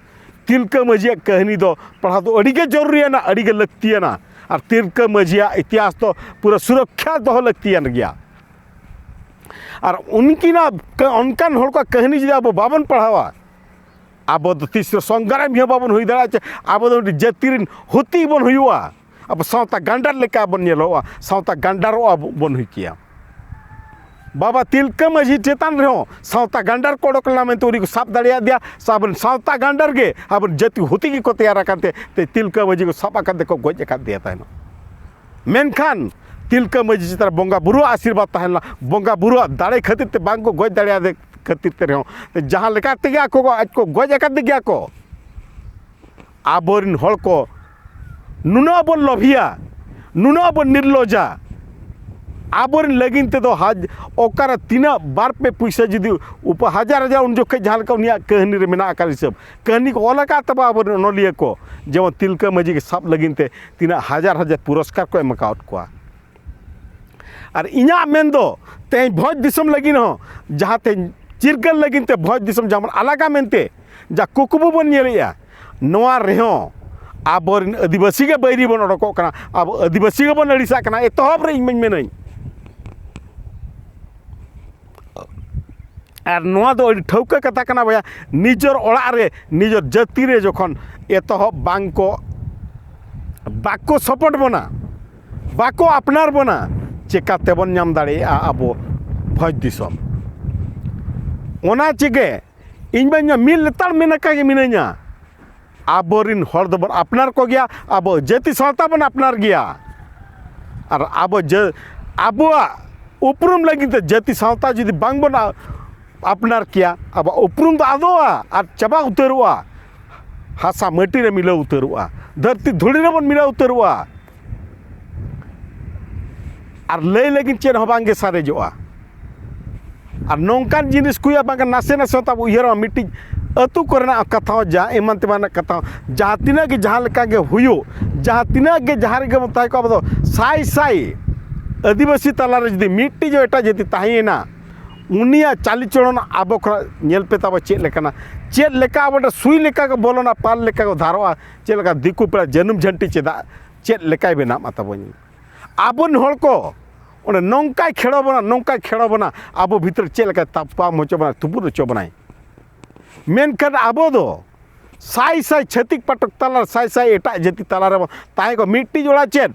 ᱛᱤᱞᱠᱟᱹ ᱢᱟᱹᱡᱷᱤᱭᱟᱜ ᱠᱟᱹᱦᱱᱤ ᱫᱚ ᱯᱟᱲᱦᱟᱣ ᱫᱚ ᱟᱹᱰᱤ ᱜᱮ ᱡᱚᱨᱩᱨᱤᱭᱟᱱᱟ, ᱟᱹᱰᱤ ᱜᱮ ᱞᱟᱹᱠᱛᱤᱭᱟᱱᱟ᱾ ᱟᱨ ᱛᱤᱞᱠᱟᱹ ᱢᱟᱹᱡᱷᱤᱭᱟᱜ ᱤᱛᱤᱦᱟᱥ ᱫᱚ ᱯᱩᱨᱟᱹ ᱥᱩᱨᱚᱠᱠᱷᱟ ᱫᱚᱦᱚ ᱞᱟᱹᱠᱛᱤᱭᱟᱱ ᱜᱮᱭᱟ᱾ ᱟᱨ ᱩᱱᱠᱤᱱᱟᱜ ᱠᱟ-, ᱚᱱᱠᱟᱱ ᱦᱚᱲ ᱠᱚᱣᱟᱜ ᱠᱟᱹᱦᱱᱤ ᱡᱩᱫᱤ ᱟᱵᱚ ᱵᱟᱵᱚᱱ ᱯᱟᱲᱦᱟᱣᱟ, ᱟᱵᱚ ᱫᱚ ᱛᱤᱥ ᱨᱮ ᱥᱚᱝᱜᱨᱟᱢᱤ ᱦᱚᱸ ᱵᱟᱵᱚᱱ ᱦᱩᱭ ᱫᱟᱲᱮᱭᱟᱜᱼᱟ, ᱪᱮ ᱟᱵᱚ ᱫᱚ ᱢᱤᱫᱴᱤᱡ ᱡᱟᱹᱛᱤ ᱨᱮᱱ ᱦᱩᱛᱤ ᱵᱚᱱ ᱦᱩᱭᱩᱜᱼᱟ᱾ ᱟᱵᱚ ᱥᱟᱶᱛᱟ ᱜᱟᱱᱰᱟᱨ ᱞᱮᱠᱟ ᱵᱚᱱ ᱧᱮᱞᱚᱜᱼᱟ, ᱥᱟᱶᱛᱟ ᱜᱟᱱᱰᱟᱨᱚᱜᱼᱟ ᱵᱚᱱ ᱦᱩᱭ ᱠᱮᱭᱟ᱾ ᱵᱟᱵᱟ ᱛᱤᱞᱠᱟᱹ ᱢᱟᱹᱡᱷᱤ ᱪᱮᱛᱟᱱ ᱨᱮᱦᱚᱸ ᱥᱟᱶᱛᱟ ᱜᱟᱱᱰᱟᱨ ᱠᱚ ᱚᱰᱚᱠ ᱞᱮᱱᱟ ᱢᱮᱱᱛᱮ ᱩᱱᱤ ᱠᱚ ᱥᱟᱵ ᱫᱟᱲᱮᱭᱟᱫᱮᱭᱟ᱾ ᱥᱮ ᱟᱵᱚᱨᱮᱱ ᱥᱟᱶᱛᱟ ᱜᱟᱱᱰᱟᱨ ᱜᱮ ᱟᱵᱚᱨᱮᱱ ᱡᱟᱹᱛᱤ ᱦᱩᱛᱤ ᱜᱮᱠᱚ ᱛᱮᱭᱟᱨ ᱟᱠᱟᱱ ᱛᱮ, ᱛᱮ ᱛᱤᱞᱠᱟᱹ ᱢᱟᱹᱡᱷᱤ ᱠᱚ ᱥᱟᱵ ᱟᱠᱟᱫ ᱛᱮᱠᱚ ᱜᱚᱡ ᱟᱠᱟᱫ ᱫᱮᱭᱟ ᱛᱟᱭᱱᱚᱢ᱾ ᱢᱮᱱᱠᱷᱟᱱ ᱛᱤᱞᱠᱟᱹ ᱢᱟᱹᱡᱷᱤ ᱪᱮᱛᱟᱱ ᱨᱮ ᱵᱚᱸᱜᱟ ᱵᱩᱨᱩᱣᱟᱜ ᱟᱥᱤᱨᱵᱟᱫᱽ ᱛᱟᱦᱮᱸ ᱞᱮᱱᱟ, ᱵᱚᱸᱜᱟ ᱵᱩᱨᱩᱣᱟᱜ ᱫᱟᱲᱮ ᱠᱷᱟᱹᱛᱤᱨ ᱛᱮ ᱵᱟᱝ ᱠᱚ ᱜᱚᱡ ᱫᱟᱲᱮᱭᱟᱫᱮ ᱠᱷᱟᱹᱛᱤᱨ ᱛᱮ ᱨᱮᱦᱚᱸ, ᱡᱟᱦᱟᱸ ᱞᱮᱠᱟ ᱛᱮᱜᱮ ᱟᱠᱚ ᱠᱚ ᱟᱡ ᱠᱚ ᱜᱚᱡ ᱟᱠᱟᱫᱮ ᱜᱮᱭᱟ ᱠᱚ, ᱟᱵᱚᱨᱮᱱ ᱦᱚᱲ ᱠᱚ ᱱᱩᱱᱟᱹᱜ ᱵᱚᱱ ᱞᱚᱵᱷᱤᱭᱟ, ᱱᱩᱱᱟᱹᱜ ᱵᱚᱱ ᱱᱤᱨᱞᱚᱡᱟ᱾ ᱟᱵᱚᱨᱮᱱ ᱞᱟᱹᱜᱤᱫ ᱛᱮᱫᱚ ᱦᱟᱡ-, ᱚᱠᱟᱨᱮ ᱛᱤᱱᱟᱹᱜ ᱵᱟᱨ ᱯᱮ ᱯᱩᱭᱥᱟᱹ ᱡᱩᱫᱤ ᱩᱯᱟ-, ᱦᱟᱡᱟᱨ ᱦᱟᱡᱟᱨ, ᱩᱱ ᱡᱚᱠᱷᱮᱡ ᱡᱟᱦᱟᱸ ᱞᱮᱠᱟ ᱩᱱᱤᱭᱟᱜ ᱠᱟᱹᱦᱱᱤ ᱨᱮ ᱢᱮᱱᱟᱜ ᱟᱠᱟᱫ ᱦᱤᱥᱟᱹᱵ, ᱠᱟᱹᱦᱱᱤ ᱠᱚ ᱚᱞ ᱟᱠᱟᱫ ᱛᱟᱵᱚ ᱟᱵᱚᱨᱮᱱ ᱚᱱᱚᱞᱤᱭᱟᱹ ᱠᱚ, ᱡᱮᱢᱚᱱ ᱛᱤᱞᱠᱟᱹ ᱢᱟᱹᱡᱷᱤ ᱜᱮ ᱥᱟᱵ ᱞᱟᱹᱜᱤᱫ ᱛᱮ ᱛᱤᱱᱟᱹᱜ ᱦᱟᱡᱟᱨ ᱦᱟᱡᱟᱨ ᱯᱩᱨᱚᱥᱠᱟᱨ ᱠᱚ ᱮᱢ ᱟᱠᱟᱣᱟᱫ ᱠᱚᱣᱟ᱾ ᱟᱨ ᱤᱧᱟᱹᱜ ᱢᱮᱱ ᱫᱚ ᱛᱮᱦᱮᱧ ᱵᱷᱚᱸᱡᱽ ᱫᱤᱥᱚᱢ ᱞᱟᱹᱜᱤᱫ ᱦᱚᱸ, ᱡᱟᱦᱟᱸ ᱛᱮᱦᱮᱧ ᱪᱤᱨᱜᱟᱹᱞ ᱞᱟᱹᱜᱤᱫ ᱛᱮ ᱵᱷᱚᱸᱡᱽ ᱫᱤᱥᱚᱢ ᱡᱟᱦᱟᱸ ᱵᱚᱱ ᱟᱞᱟᱜᱟ ᱢᱮᱱᱛᱮ ᱡᱟ ᱠᱩᱠᱢᱩ ᱵᱚᱱ ᱧᱮᱞᱮᱜᱼᱟ, ᱱᱚᱣᱟ ᱨᱮᱦᱚᱸ ᱟᱵᱚᱨᱮᱱ ᱟᱹᱫᱤᱵᱟᱹᱥᱤ ᱜᱮ ᱵᱟᱹᱭᱨᱤ ᱵᱚᱱ ᱚᱰᱚᱠᱚᱜ ᱠᱟᱱᱟ, ᱟᱵᱚ ᱟᱹᱫᱤᱵᱟᱹᱥᱤ ᱜᱮᱵᱚᱱ ᱟᱹᱲᱤᱥᱟᱜ ᱠᱟᱱᱟ᱾ ᱮᱛᱚᱦᱚᱵ ᱨᱮ ᱤᱧ ᱢᱟᱧ ᱢᱮᱱᱟᱹᱧ, ᱟᱨ ᱱᱚᱣᱟ ᱫᱚ ᱟᱹᱰᱤ ᱴᱷᱟᱹᱣᱠᱟᱹ ᱠᱟᱛᱷᱟ ᱠᱟᱱᱟ ᱵᱚᱭᱦᱟ, ᱱᱤᱡᱚᱨ ᱚᱲᱟᱜ ᱨᱮ, ᱱᱤᱡᱚᱨ ᱡᱟᱹᱛᱤ ᱨᱮ ᱡᱚᱠᱷᱚᱱ ᱮᱛᱚᱦᱚᱵ ᱵᱟᱝ ᱠᱚ, ᱵᱟᱠᱚ support ᱵᱚᱱᱟ, ᱵᱟᱠᱚ ᱟᱯᱱᱟᱨ ᱵᱚᱱᱟ, ᱪᱮᱠᱟ ᱛᱮᱵᱚᱱ ᱧᱟᱢ ᱫᱟᱲᱮᱭᱟᱜᱼᱟ ᱟᱵᱚ ᱵᱷᱚᱸᱡᱽ ᱫᱤᱥᱚᱢ? ᱚᱱᱟ ᱪᱤᱠᱟᱹ ᱤᱧ ᱢᱟ ᱢᱤᱫ ᱞᱮᱛᱟᱲ ᱢᱮᱱ ᱟᱠᱟ ᱜᱮ ᱢᱤᱱᱟᱹᱧᱟ, ᱟᱵᱚᱨᱤᱱ ᱦᱚᱲ ᱫᱚᱵᱚᱱ ᱟᱯᱱᱟᱨ ᱠᱚᱜᱮᱭᱟ, ᱟᱵᱚ ᱡᱟᱹᱛᱤ ᱥᱟᱶᱛᱟ ᱵᱚᱱ ᱟᱯᱱᱟᱨ ᱜᱮᱭᱟ᱾ ᱟᱨ ᱟᱵᱚ ᱡᱟᱹ ᱟᱵᱚᱣᱟᱜ ᱩᱯᱨᱩᱢ ᱞᱟᱹᱜᱤᱫ ᱛᱮ ᱡᱟᱹᱛᱤ ᱥᱟᱶᱛᱟ ᱡᱩᱫᱤ ᱵᱟᱝ ᱵᱚᱱ ᱟ- ᱟᱯᱱᱟᱨ ᱠᱮᱭᱟ, ᱟᱵᱚᱣᱟᱜ ᱩᱯᱨᱩᱢ ᱫᱚ ᱟᱫᱚᱜᱼᱟ ᱟᱨ ᱪᱟᱵᱟ ᱩᱛᱟᱹᱨᱚᱜᱼᱟ᱾ ᱦᱟᱥᱟ ᱢᱟᱹᱴᱤ ᱨᱮ ᱢᱤᱞᱟᱹᱣ ᱩᱛᱟᱹᱨᱚᱜᱼᱟ, ᱫᱷᱟᱹᱨᱛᱤ ᱫᱷᱩᱲᱤ ᱨᱮᱵᱚᱱ ᱢᱤᱞᱟᱹᱣ ᱩᱛᱟᱹᱨᱚᱜᱼᱟ᱾ ᱟᱨ ᱞᱟᱹᱭ ᱞᱟᱹᱜᱤᱫ ᱪᱮᱫ ᱦᱚᱸ ᱵᱟᱝᱜᱮ ᱥᱟᱨᱮᱡᱚᱜᱼᱟ᱾ ᱟᱨ ᱱᱚᱝᱠᱟᱱ ᱡᱤᱱᱤᱥ ᱠᱚ ᱦᱩᱭᱩᱜᱼᱟ, ᱵᱟᱝᱠᱷᱟᱱ ᱱᱟᱥᱮ ᱱᱟᱥᱮ ᱛᱟᱵᱚ ᱩᱭᱦᱟᱹᱨᱚᱜᱼᱟ, ᱢᱤᱫᱴᱤᱡ ᱟᱹᱛᱩ ᱠᱚᱨᱮᱱᱟᱜ ᱠᱟᱛᱷᱟ ᱦᱚᱸ, ᱡᱟᱦᱟᱸ ᱮᱢᱟᱱ ᱛᱮᱢᱟᱱᱟᱜ ᱠᱟᱛᱷᱟ ᱦᱚᱸ, ᱡᱟᱦᱟᱸ ᱛᱤᱱᱟᱹᱜ ᱜᱮ ᱡᱟᱦᱟᱸ ᱞᱮᱠᱟ ᱜᱮ ᱦᱩᱭᱩᱜ, ᱡᱟᱦᱟᱸ ᱛᱤᱱᱟᱹᱜ ᱜᱮ ᱡᱟᱦᱟᱸ ᱨᱮᱜᱮ ᱵᱚᱱ ᱛᱟᱦᱮᱸ ᱠᱚᱜ, ᱟᱵᱚ ᱫᱚ ᱥᱟᱭ ᱥᱟᱭ ᱟᱹᱫᱤᱵᱟᱹᱥᱤ ᱛᱟᱞᱟᱨᱮ ᱡᱩᱫᱤ ᱢᱤᱫᱴᱤᱡ ᱦᱚᱸ ᱮᱴᱟᱜ ᱡᱟᱹᱛᱤ ᱛᱟᱦᱮᱸᱭᱮᱱᱟ, ᱩᱱᱤᱭᱟᱜ ᱪᱟᱞᱤᱪᱚᱞᱚᱱ ᱟᱵᱚ ᱠᱷᱚᱱᱟᱜ ᱧᱮᱞ ᱯᱮ ᱛᱟᱵᱚ ᱪᱮᱫ ᱞᱮᱠᱟᱱᱟ, ᱪᱮᱫ ᱞᱮᱠᱟ ᱟᱵᱚ ᱴᱷᱮᱱ ᱥᱩᱭ ᱞᱮᱠᱟ ᱠᱚ ᱵᱚᱞᱚᱱᱟ, ᱯᱟᱞ ᱞᱮᱠᱟ ᱠᱚ ᱫᱷᱟᱨᱚᱜᱼᱟ, ᱪᱮᱫ ᱞᱮᱠᱟ ᱫᱤᱠᱩ ᱯᱮᱲᱟ ᱡᱟᱹᱱᱩᱢ ᱡᱷᱟᱹᱱᱴᱤ ᱪᱮᱫᱟᱜ, ᱪᱮᱫ ᱞᱮᱠᱟᱭ ᱵᱮᱱᱟᱜ ᱢᱟ ᱛᱟᱵᱚᱱ᱾ ᱟᱵᱚᱨᱮᱱ ᱦᱚᱲ ᱠᱚ ᱚᱸᱰᱮ ᱱᱚᱝᱠᱟᱭ ᱠᱷᱮᱲᱚ ᱵᱚᱱᱟ, ᱱᱚᱝᱠᱟᱭ ᱠᱷᱮᱲᱚ ᱵᱚᱱᱟ, ᱟᱵᱚ ᱵᱷᱤᱛᱨᱤ ᱪᱮᱫ ᱞᱮᱠᱟᱭ ᱛᱟᱯᱟᱢ ᱦᱚᱪᱚ ᱵᱚᱱᱟᱭ, ᱛᱩᱯᱩᱫ ᱦᱚᱪᱚ ᱵᱚᱱᱟᱭ᱾ ᱢᱮᱱᱠᱷᱟᱱ ᱟᱵᱚ ᱫᱚ ᱥᱟᱭ ᱥᱟᱭ ᱪᱷᱟᱹᱛᱤᱠ ᱯᱟᱴᱚᱠ ᱛᱟᱞᱟ, ᱥᱟᱭ ᱥᱟᱭ ᱮᱴᱟᱜ ᱡᱟᱹᱛᱤ ᱛᱟᱞᱟ ᱨᱮᱵᱚᱱ ᱛᱟᱦᱮᱸ ᱠᱚᱜ, ᱢᱤᱫᱴᱤᱡ ᱚᱲᱟᱜ ᱪᱮᱫ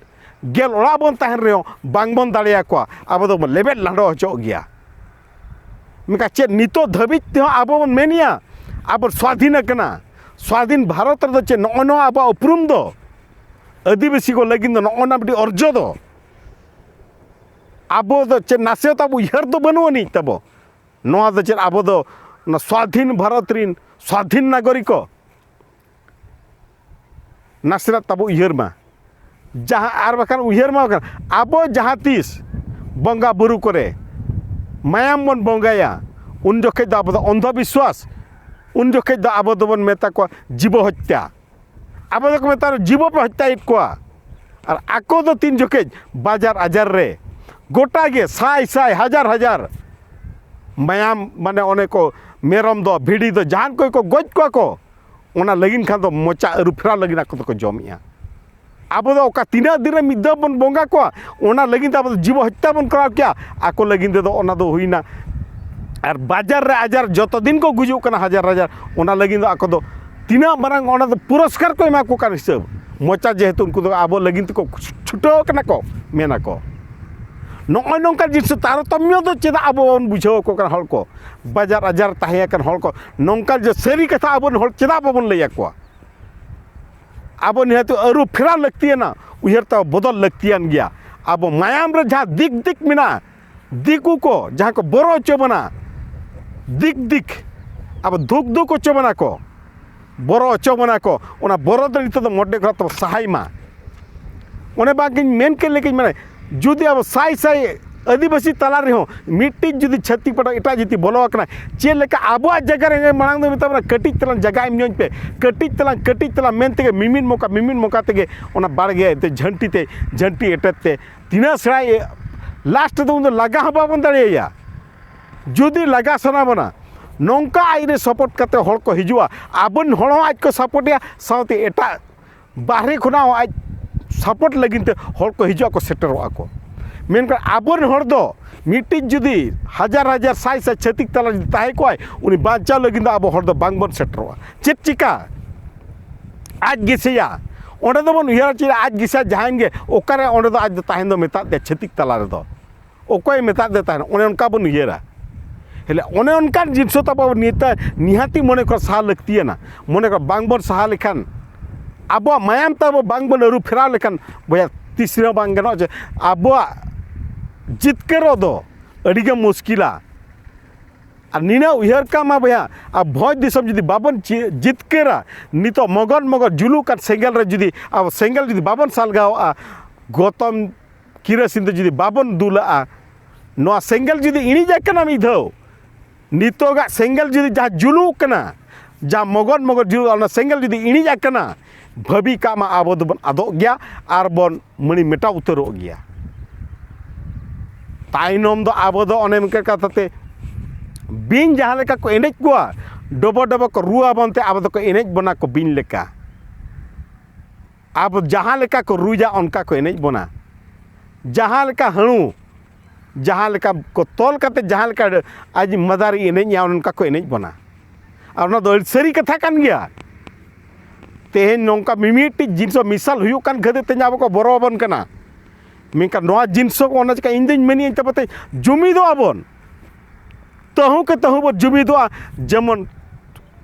ᱜᱮᱞ ᱚᱲᱟᱜ ᱵᱚᱱ ᱛᱟᱦᱮᱱ ᱨᱮᱦᱚᱸ ᱵᱟᱝᱵᱚᱱ ᱫᱟᱲᱮᱭᱟᱠᱚᱣᱟ, ᱟᱵᱚ ᱫᱚᱵᱚᱱ ᱞᱮᱵᱮᱫ ᱞᱟᱸᱰᱚ ᱦᱚᱪᱚᱜ ᱜᱮᱭᱟ᱾ ᱢᱮᱱᱠᱷᱟᱱ ᱪᱮᱫ ᱱᱤᱛᱚᱜ ᱫᱷᱟᱹᱵᱤᱡ ᱛᱮᱦᱚᱸ ᱟᱵᱚ ᱵᱚᱱ ᱢᱮᱱᱮᱜᱼᱟ ᱟᱵᱚ ᱥᱣᱟᱫᱷᱤᱱ ᱟᱠᱟᱱᱟ? ᱥᱣᱟᱫᱷᱤᱱ ᱵᱷᱟᱨᱚᱛ ᱨᱮᱫᱚ ᱪᱮᱫ ᱱᱚᱜᱼᱚ ᱱᱚᱣᱟ ᱟᱵᱚᱣᱟᱜ ᱩᱯᱨᱩᱢ ᱫᱚ? ᱟᱹᱫᱤᱵᱟᱹᱥᱤ ᱠᱚ ᱞᱟᱹᱜᱤᱫ ᱫᱚ ᱱᱚᱜᱼᱚ ᱱᱚᱣᱟ ᱢᱤᱫᱴᱤᱡ ᱚᱨᱡᱚ ᱫᱚ? ᱟᱵᱚ ᱫᱚ ᱪᱮᱫ ᱱᱟᱥᱮ ᱛᱟᱵᱚ ᱩᱭᱦᱟᱹᱨ ᱫᱚ ᱵᱟᱹᱱᱩᱜ ᱟᱹᱱᱤᱡ ᱛᱟᱵᱚ? ᱱᱚᱣᱟ ᱫᱚ ᱪᱮᱫ ᱟᱵᱚ ᱫᱚ ᱚᱱᱟ ᱥᱣᱟᱫᱷᱤᱱ ᱵᱷᱟᱨᱚᱛ ᱨᱤᱱ ᱥᱣᱟᱫᱷᱤᱱ ᱱᱟᱜᱚᱨᱤᱠᱚ? ᱱᱟᱥᱮᱱᱟᱜ ᱛᱟᱵᱚ ᱩᱭᱦᱟᱹᱨ ᱢᱟ᱾ ᱡᱟᱦᱟᱸ, ᱟᱨ ᱵᱟᱠᱷᱟᱱ ᱩᱭᱦᱟᱹᱨ ᱢᱟ ᱵᱟᱠᱷᱟᱱ ᱟᱵᱚ ᱡᱟᱦᱟᱸ ᱛᱤᱥ ᱵᱚᱸᱜᱟ ᱵᱩᱨᱩ ᱠᱚᱨᱮ ᱢᱟᱭᱟᱢ ᱵᱚᱱ ᱵᱚᱸᱜᱟᱭᱟ, ᱩᱱ ᱡᱚᱠᱷᱮᱡ ᱫᱚ ᱟᱵᱚ ᱫᱚ ᱚᱱᱫᱷᱚ ᱵᱤᱥᱣᱟᱥ, ᱩᱱ ᱡᱚᱠᱷᱮᱡ ᱫᱚ ᱟᱵᱚ ᱫᱚᱵᱚᱱ ᱢᱮᱛᱟ ᱠᱚᱣᱟ ᱡᱤᱵᱚ ᱦᱚᱛᱭᱟ᱾ ᱟᱵᱚ ᱫᱚᱠᱚ ᱢᱮᱛᱟ ᱠᱚᱣᱟ ᱡᱤᱵᱚ ᱯᱮ ᱦᱚᱛᱭᱟᱭᱮᱫ ᱠᱚᱣᱟ᱾ ᱟᱨ ᱟᱠᱚ ᱫᱚ ᱛᱤᱱ ᱡᱚᱠᱷᱮᱡ ᱵᱟᱡᱟᱨ ᱟᱡᱟᱨ ᱨᱮ ᱜᱚᱴᱟ ᱜᱮ ᱥᱟᱭ ᱥᱟᱭ ᱦᱟᱡᱟᱨ ᱦᱟᱡᱟᱨ ᱢᱟᱭᱟᱢ, ᱢᱟᱱᱮ ᱚᱱᱮ ᱠᱚ ᱢᱮᱨᱚᱢ ᱫᱚ, ᱵᱷᱤᱰᱤ ᱫᱚ, ᱡᱟᱦᱟᱱ ᱠᱚᱜᱮ ᱠᱚ ᱜᱚᱡ ᱠᱚᱣᱟ ᱠᱚ, ᱚᱱᱟ ᱞᱟᱹᱜᱤᱫ ᱠᱷᱟᱱ ᱫᱚ ᱢᱚᱪᱟ ᱟᱹᱨᱩ ᱯᱷᱮᱨᱟᱣ ᱞᱟᱹᱜᱤᱫ ᱟᱠᱚ ᱫᱚᱠᱚ ᱡᱚᱢᱮᱜᱼᱟ᱾ ᱟᱵᱚ ᱫᱚ ᱚᱠᱟ ᱛᱤᱱᱟᱹᱜ ᱫᱤᱱ ᱨᱮ ᱢᱤᱫ ᱫᱷᱟᱣ ᱵᱚᱱ ᱵᱚᱸᱜᱟ ᱠᱚᱣᱟ, ᱚᱱᱟ ᱞᱟᱹᱜᱤᱫ ᱫᱚ ᱟᱵᱚ ᱫᱚ ᱡᱤᱵᱚ ᱦᱚᱛᱭᱟ ᱵᱚᱱ ᱠᱚᱨᱟᱣ ᱠᱮᱭᱟ᱾ ᱟᱠᱚ ᱞᱟᱹᱜᱤᱫ ᱛᱮᱫᱚ ᱚᱱᱟ ᱫᱚ ᱦᱩᱭᱱᱟ᱾ ᱟᱨ ᱵᱟᱡᱟᱨ ᱨᱮ ᱟᱡᱟᱨ ᱡᱚᱛᱚ ᱫᱤᱱ ᱠᱚ ᱜᱩᱡᱩᱜ ᱠᱟᱱᱟ ᱦᱟᱡᱟᱨ ᱦᱟᱡᱟᱨ, ᱚᱱᱟ ᱞᱟᱹᱜᱤᱫ ᱫᱚ ᱟᱠᱚ ᱫᱚ ᱛᱤᱱᱟᱹᱜ ᱢᱟᱨᱟᱝ ᱚᱱᱟ ᱫᱚ ᱯᱩᱨᱚᱥᱠᱟᱨ ᱠᱚ ᱮᱢᱟ ᱠᱚ ᱠᱟᱱ ᱦᱤᱥᱟᱹᱵ᱾ ᱢᱚᱪᱟ ᱡᱮᱦᱮᱛᱩ ᱩᱱᱠᱩ ᱫᱚ ᱟᱵᱚ ᱞᱟᱹᱜᱤᱫ ᱛᱮᱠᱚ ᱪᱷᱩᱴᱟᱹᱣ ᱠᱟᱱᱟ ᱠᱚ, ᱢᱮᱱᱟᱠᱚ᱾ ᱱᱚᱜᱼᱚᱭ ᱱᱚᱝᱠᱟᱱ ᱡᱤᱱᱤᱥ ᱛᱟᱨᱚᱛᱚᱢᱭᱚ ᱫᱚ ᱪᱮᱫᱟᱜ ᱟᱵᱚ ᱵᱚᱱ ᱵᱩᱡᱷᱟᱹᱣ ᱟᱠᱚ ᱠᱟᱱᱟ? ᱦᱚᱲ ᱠᱚ, ᱵᱟᱡᱟᱨ ᱟᱡᱟᱨ ᱛᱟᱦᱮᱸ ᱟᱠᱟᱱ ᱦᱚᱲ ᱠᱚ, ᱱᱚᱝᱠᱟᱱ ᱡᱮ ᱥᱟᱹᱨᱤ ᱠᱟᱛᱷᱟ ᱟᱵᱚᱨᱮᱱ ᱦᱚᱲ ᱪᱮᱫᱟᱜ ᱵᱟᱵᱚᱱ ᱞᱟᱹᱭ ᱟᱠᱚᱣᱟ? ᱟᱵᱚ ᱱᱤᱦᱟᱹᱛ ᱟᱹᱨᱩ ᱯᱷᱮᱨᱟᱣ ᱞᱟᱹᱠᱛᱤᱭᱟᱱᱟ, ᱩᱭᱦᱟᱹᱨ ᱛᱟᱵᱚ ᱵᱚᱫᱚᱞ ᱞᱟᱹᱠᱛᱤᱭᱟᱱ ᱜᱮᱭᱟ᱾ ᱟᱵᱚ ᱢᱟᱭᱟᱢ ᱨᱮ ᱡᱟᱦᱟᱸ ᱫᱤᱠ ᱫᱤᱠ ᱢᱮᱱᱟᱜᱼᱟ, ᱫᱤᱠᱩ ᱠᱚ ᱡᱟᱦᱟᱸ ᱠᱚ ᱵᱚᱨᱚ ᱦᱚᱪᱚ ᱵᱚᱱᱟ, ᱫᱤᱠ ᱫᱤᱠ ᱟᱵᱚ ᱫᱩᱠ ᱫᱩᱠ ᱦᱚᱪᱚ ᱵᱚᱱᱟ ᱠᱚ, ᱵᱚᱨᱚ ᱦᱚᱪᱚ ᱵᱚᱱᱟ ᱠᱚ, ᱚᱱᱟ ᱵᱚᱨᱚ ᱫᱚ ᱱᱤᱛᱚᱜ ᱫᱚ ᱢᱚᱴᱮ ᱠᱷᱚᱱᱟᱜ ᱛᱟᱵᱚ ᱥᱟᱦᱟᱭ ᱢᱟ᱾ ᱚᱱᱮ ᱵᱟᱝ ᱤᱧ ᱢᱮᱱ ᱠᱮᱫ ᱞᱮᱠᱟᱧ ᱢᱮᱱᱟ, ᱡᱩᱫᱤ ᱟᱵᱚ ᱥᱟᱭ ᱥᱟᱭ ᱟᱹᱫᱤᱵᱟᱹᱥᱤ ᱛᱟᱞᱟ ᱨᱮᱦᱚᱸ ᱢᱤᱫᱴᱤᱡ ᱡᱩᱫᱤ ᱪᱷᱟᱹᱛᱤᱠ ᱯᱟᱴᱟ ᱮᱴᱟᱜ ᱡᱟᱹᱛᱤ ᱵᱚᱞᱚ ᱟᱠᱟᱱᱟ, ᱪᱮᱫ ᱞᱮᱠᱟ ᱟᱵᱚᱣᱟᱜ ᱡᱟᱭᱜᱟ ᱨᱮ ᱢᱟᱲᱟᱝ ᱫᱚ ᱢᱮᱛᱟ ᱵᱚᱱᱟ, "ᱠᱟᱹᱴᱤᱡ ᱛᱟᱞᱟᱝ ᱡᱟᱭᱜᱟ ᱮᱢ ᱧᱚᱜ ᱯᱮ, ᱠᱟᱹᱴᱤᱡ ᱛᱟᱞᱟᱝ, ᱠᱟᱹᱴᱤᱡ ᱛᱟᱞᱟᱝ" ᱢᱮᱱ ᱛᱮᱜᱮ ᱢᱤᱢᱤᱫ ᱢᱚᱠᱟ, ᱢᱤᱢᱤᱫ ᱢᱚᱠᱟ ᱛᱮᱜᱮ ᱚᱱᱟ ᱵᱟᱲᱜᱮ ᱛᱮ ᱡᱷᱟᱹᱱᱴᱤ ᱛᱮ, ᱡᱷᱟᱹᱱᱴᱤ ᱮᱴᱮᱫ ᱛᱮ ᱛᱤᱱᱟᱹᱜ ᱥᱮᱬᱟᱭ, ᱞᱟᱥᱴ ᱨᱮᱫᱚ ᱩᱱ ᱫᱚ ᱞᱟᱜᱟ ᱦᱚᱸ ᱵᱟᱵᱚᱱ ᱫᱟᱲᱮᱭᱟᱭᱟ᱾ ᱡᱩᱫᱤ ᱞᱟᱜᱟ ᱥᱟᱱᱟ ᱵᱚᱱᱟ, ᱱᱚᱝᱠᱟ ᱟᱡ ᱨᱮ ᱥᱟᱯᱳᱨᱴ ᱠᱟᱛᱮ ᱦᱚᱲ ᱠᱚ ᱦᱤᱡᱩᱜᱼᱟ, ᱟᱵᱚᱨᱮᱱ ᱦᱚᱲ ᱦᱚᱸ ᱟᱡ ᱠᱚ ᱥᱟᱯᱳᱨᱴᱮᱭᱟ, ᱥᱟᱶᱛᱮ ᱮᱴᱟᱜ ᱵᱟᱦᱨᱮ ᱠᱷᱚᱱᱟᱜ ᱦᱚᱸ ᱟᱡ ᱥᱟᱯᱳᱨᱴ ᱞᱟᱹᱜᱤᱫ ᱛᱮ ᱦᱚᱲ ᱠᱚ ᱦᱤᱡᱩᱜᱼᱟ ᱠᱚ, ᱥᱮᱴᱮᱨᱚᱜᱼᱟ ᱠᱚ᱾ ᱢᱮᱱᱠᱷᱟᱱ ᱟᱵᱚᱨᱮᱱ ᱦᱚᱲ ᱫᱚ ᱢᱤᱫᱴᱤᱡ ᱡᱩᱫᱤ ᱦᱟᱡᱟᱨ ᱦᱟᱡᱟᱨ ᱥᱟᱭ ᱥᱟᱭ ᱪᱷᱟᱹᱛᱤᱠ ᱛᱟᱞᱟ ᱡᱩᱫᱤ ᱛᱟᱦᱮᱸ ᱠᱚᱜᱼᱟᱭ, ᱩᱱᱤ ᱵᱟᱧᱪᱟᱣ ᱞᱟᱹᱜᱤᱫ ᱫᱚ ᱟᱵᱚ ᱦᱚᱲ ᱫᱚ ᱵᱟᱝᱵᱚᱱ ᱥᱮᱴᱮᱨᱚᱜᱼᱟ᱾ ᱪᱮᱫ ᱪᱤᱠᱟ? ᱟᱡ ᱜᱮᱥᱮᱭᱟ᱾ ᱚᱸᱰᱮ ᱫᱚᱵᱚᱱ ᱩᱭᱦᱟᱹᱨᱟ ᱪᱮᱫ, ᱟᱡ ᱜᱮᱥᱮᱭᱟ ᱡᱟᱦᱟᱸᱭ ᱜᱮ, ᱚᱠᱟᱨᱮ ᱚᱸᱰᱮ ᱫᱚ ᱟᱡ ᱫᱚ ᱛᱟᱦᱮᱱ ᱫᱚ ᱢᱮᱛᱟᱜ ᱛᱮ ᱪᱷᱟᱹᱛᱤᱠ ᱛᱟᱞᱟ ᱨᱮᱫᱚ? ᱚᱠᱚᱭᱮ ᱢᱮᱛᱟᱫ ᱫᱮ ᱛᱟᱦᱮᱱᱟ? ᱚᱱᱮ ᱚᱱᱠᱟ ᱵᱚᱱ ᱩᱭᱦᱟᱹᱨᱟ᱾ ᱦᱮᱞᱮ, ᱚᱱᱮ ᱚᱱᱠᱟᱱ ᱡᱤᱱᱤᱥ ᱦᱚᱸ ᱛᱟᱵᱚ ᱱᱤᱛᱟᱜ ᱱᱤᱦᱟᱹᱛᱤ ᱢᱚᱱᱮ ᱠᱚ ᱥᱟᱦᱟ ᱞᱟᱹᱠᱛᱤᱭᱟᱱᱟ᱾ ᱢᱚᱱᱮ ᱠᱚ ᱵᱟᱝ ᱵᱚᱱ ᱥᱟᱦᱟ ᱞᱮᱠᱷᱟᱱ, ᱟᱵᱚᱣᱟᱜ ᱢᱟᱭᱟᱢ ᱛᱟᱵᱚ ᱵᱟᱝ ᱵᱚᱱ ᱟᱹᱨᱩ ᱯᱷᱮᱨᱟᱣ ᱞᱮᱠᱷᱟᱱ, ᱵᱚᱭᱦᱟ, ᱛᱤᱥ ᱨᱮᱦᱚᱸ ᱵᱟᱝ ᱜᱟᱱᱚᱜᱼᱟ ᱡᱮ ᱟᱵᱚᱣᱟᱜ ᱡᱤᱛᱠᱟᱹᱨᱚᱜ ᱫᱚ ᱟᱹᱰᱤᱜᱮ ᱢᱩᱥᱠᱤᱞᱟ᱾ ᱟᱨ ᱱᱤᱱᱟᱹᱜ ᱩᱭᱦᱟᱹᱨ ᱠᱟᱜ ᱢᱟ ᱵᱚᱭᱦᱟ, ᱟᱨ ᱵᱷᱚᱸᱡᱽ ᱫᱤᱥᱚᱢ ᱡᱩᱫᱤ ᱵᱟᱵᱚᱱ ᱪᱤ-, ᱡᱤᱛᱠᱟᱹᱨᱟ, ᱱᱤᱛᱚᱜ ᱢᱚᱜᱚᱱ ᱢᱚᱜᱚᱱ ᱡᱩᱞᱩᱜ ᱠᱟᱱ ᱥᱮᱸᱜᱮᱞ ᱨᱮ ᱡᱩᱫᱤ ᱟᱵᱚ ᱥᱮᱸᱜᱮᱞ ᱡᱩᱫᱤ ᱵᱟᱵᱚᱱ ᱥᱟᱞᱜᱟᱣᱟᱜᱼᱟ, ᱜᱚᱛᱚᱢ ᱠᱤᱨᱟᱹᱥᱤᱱ ᱫᱚ ᱡᱩᱫᱤ ᱵᱟᱵᱚᱱ ᱫᱩᱞᱟᱜᱼᱟ, ᱱᱚᱣᱟ ᱥᱮᱸᱜᱮᱞ ᱡᱩᱫᱤ ᱤᱬᱤᱡ ᱟᱠᱟᱱᱟ ᱢᱤᱫ ᱫᱷᱟᱣ, ᱱᱤᱛᱚᱜᱟᱜ ᱥᱮᱸᱜᱮᱞ ᱡᱩᱫᱤ ᱡᱟᱦᱟᱸ ᱡᱩᱞᱩᱜ ᱠᱟᱱᱟ, ᱡᱟᱦᱟᱸ ᱢᱚᱜᱚᱱ ᱢᱚᱜᱚᱱ ᱡᱩᱞᱩᱜ, ᱚᱱᱟ ᱥᱮᱸᱜᱮᱞ ᱡᱩᱫᱤ ᱤᱬᱤᱡ ᱟᱠᱟᱱᱟ, ᱵᱷᱟᱹᱵᱤ ᱠᱟᱜ ᱢᱟ ᱟᱵᱚ ᱫᱚᱵᱚᱱ ᱟᱫᱚᱜ ᱜᱮᱭᱟ ᱟᱨ ᱵᱚᱱ ᱢᱟᱹᱲᱤ ᱢᱮᱴᱟᱣ ᱩᱛᱟᱹᱨᱚᱜ ᱜᱮᱭᱟ᱾ ᱛᱟᱭᱱᱚᱢ ᱫᱚ ᱟᱵᱚ ᱫᱚ ᱚᱱᱮ ᱚᱱᱠᱟ ᱠᱟᱛᱷᱟ ᱛᱮ ᱵᱤᱧ ᱡᱟᱦᱟᱸ ᱞᱮᱠᱟ ᱠᱚ ᱮᱱᱮᱡ ᱠᱚᱣᱟ, ᱰᱚᱵᱚ ᱰᱚᱵᱚ ᱠᱚ ᱨᱩ ᱟᱵᱚᱱ ᱛᱮ ᱟᱵᱚ ᱫᱚᱠᱚ ᱮᱱᱮᱡ ᱵᱚᱱᱟ ᱠᱚ ᱵᱤᱧ ᱞᱮᱠᱟ᱾ ᱟᱵᱚ ᱡᱟᱦᱟᱸ ᱞᱮᱠᱟ ᱠᱚ ᱨᱩᱭᱟ ᱚᱱᱠᱟ ᱠᱚ ᱮᱱᱮᱡ ᱵᱚᱱᱟ᱾ ᱡᱟᱦᱟᱸ ᱞᱮᱠᱟ ᱦᱟᱹᱬᱩ, ᱡᱟᱦᱟᱸ ᱞᱮᱠᱟ ᱠᱚ ᱛᱚᱞ ᱠᱟᱛᱮ ᱡᱟᱦᱟᱸ ᱞᱮᱠᱟ ᱟᱡ ᱢᱟᱫᱟᱨᱤ ᱮᱱᱮᱡᱼᱟ ᱚᱱᱠᱟ ᱠᱚ ᱮᱱᱮᱡ ᱵᱚᱱᱟ᱾ ᱟᱨ ᱚᱱᱟ ᱫᱚ ᱟᱹᱰᱤ ᱥᱟᱹᱨᱤ ᱠᱟᱛᱷᱟ ᱠᱟᱱ ᱜᱮᱭᱟ᱾ ᱛᱮᱦᱮᱧ ᱱᱚᱝᱠᱟ ᱢᱤᱢᱤᱫᱴᱤᱡ ᱡᱤᱱᱤᱥ ᱢᱮᱥᱟᱞ ᱦᱩᱭᱩᱜ ᱠᱟᱱ ᱠᱷᱟᱹᱛᱤᱨ ᱛᱮ ᱟᱵᱚ ᱠᱚ ᱵᱚᱨᱚ ᱟᱵᱚᱱ ᱠᱟᱱᱟ᱾ ᱢᱮᱱᱠᱷᱟᱱ ᱱᱚᱣᱟ ᱡᱤᱱᱤᱥ ᱦᱚᱸ ᱚᱱᱟ ᱪᱤᱠᱟ ᱤᱧ ᱫᱩᱧ ᱢᱮᱱᱮᱫᱼᱟ, ᱛᱟᱵᱚ ᱛᱮ ᱡᱩᱢᱤᱫᱚᱜᱼᱟ ᱵᱚᱱ, ᱛᱟᱹᱦᱩ ᱠᱮ ᱛᱟᱹᱦᱩ ᱵᱚᱱ ᱡᱩᱢᱤᱫᱚᱜᱼᱟ᱾ ᱡᱮᱢᱚᱱ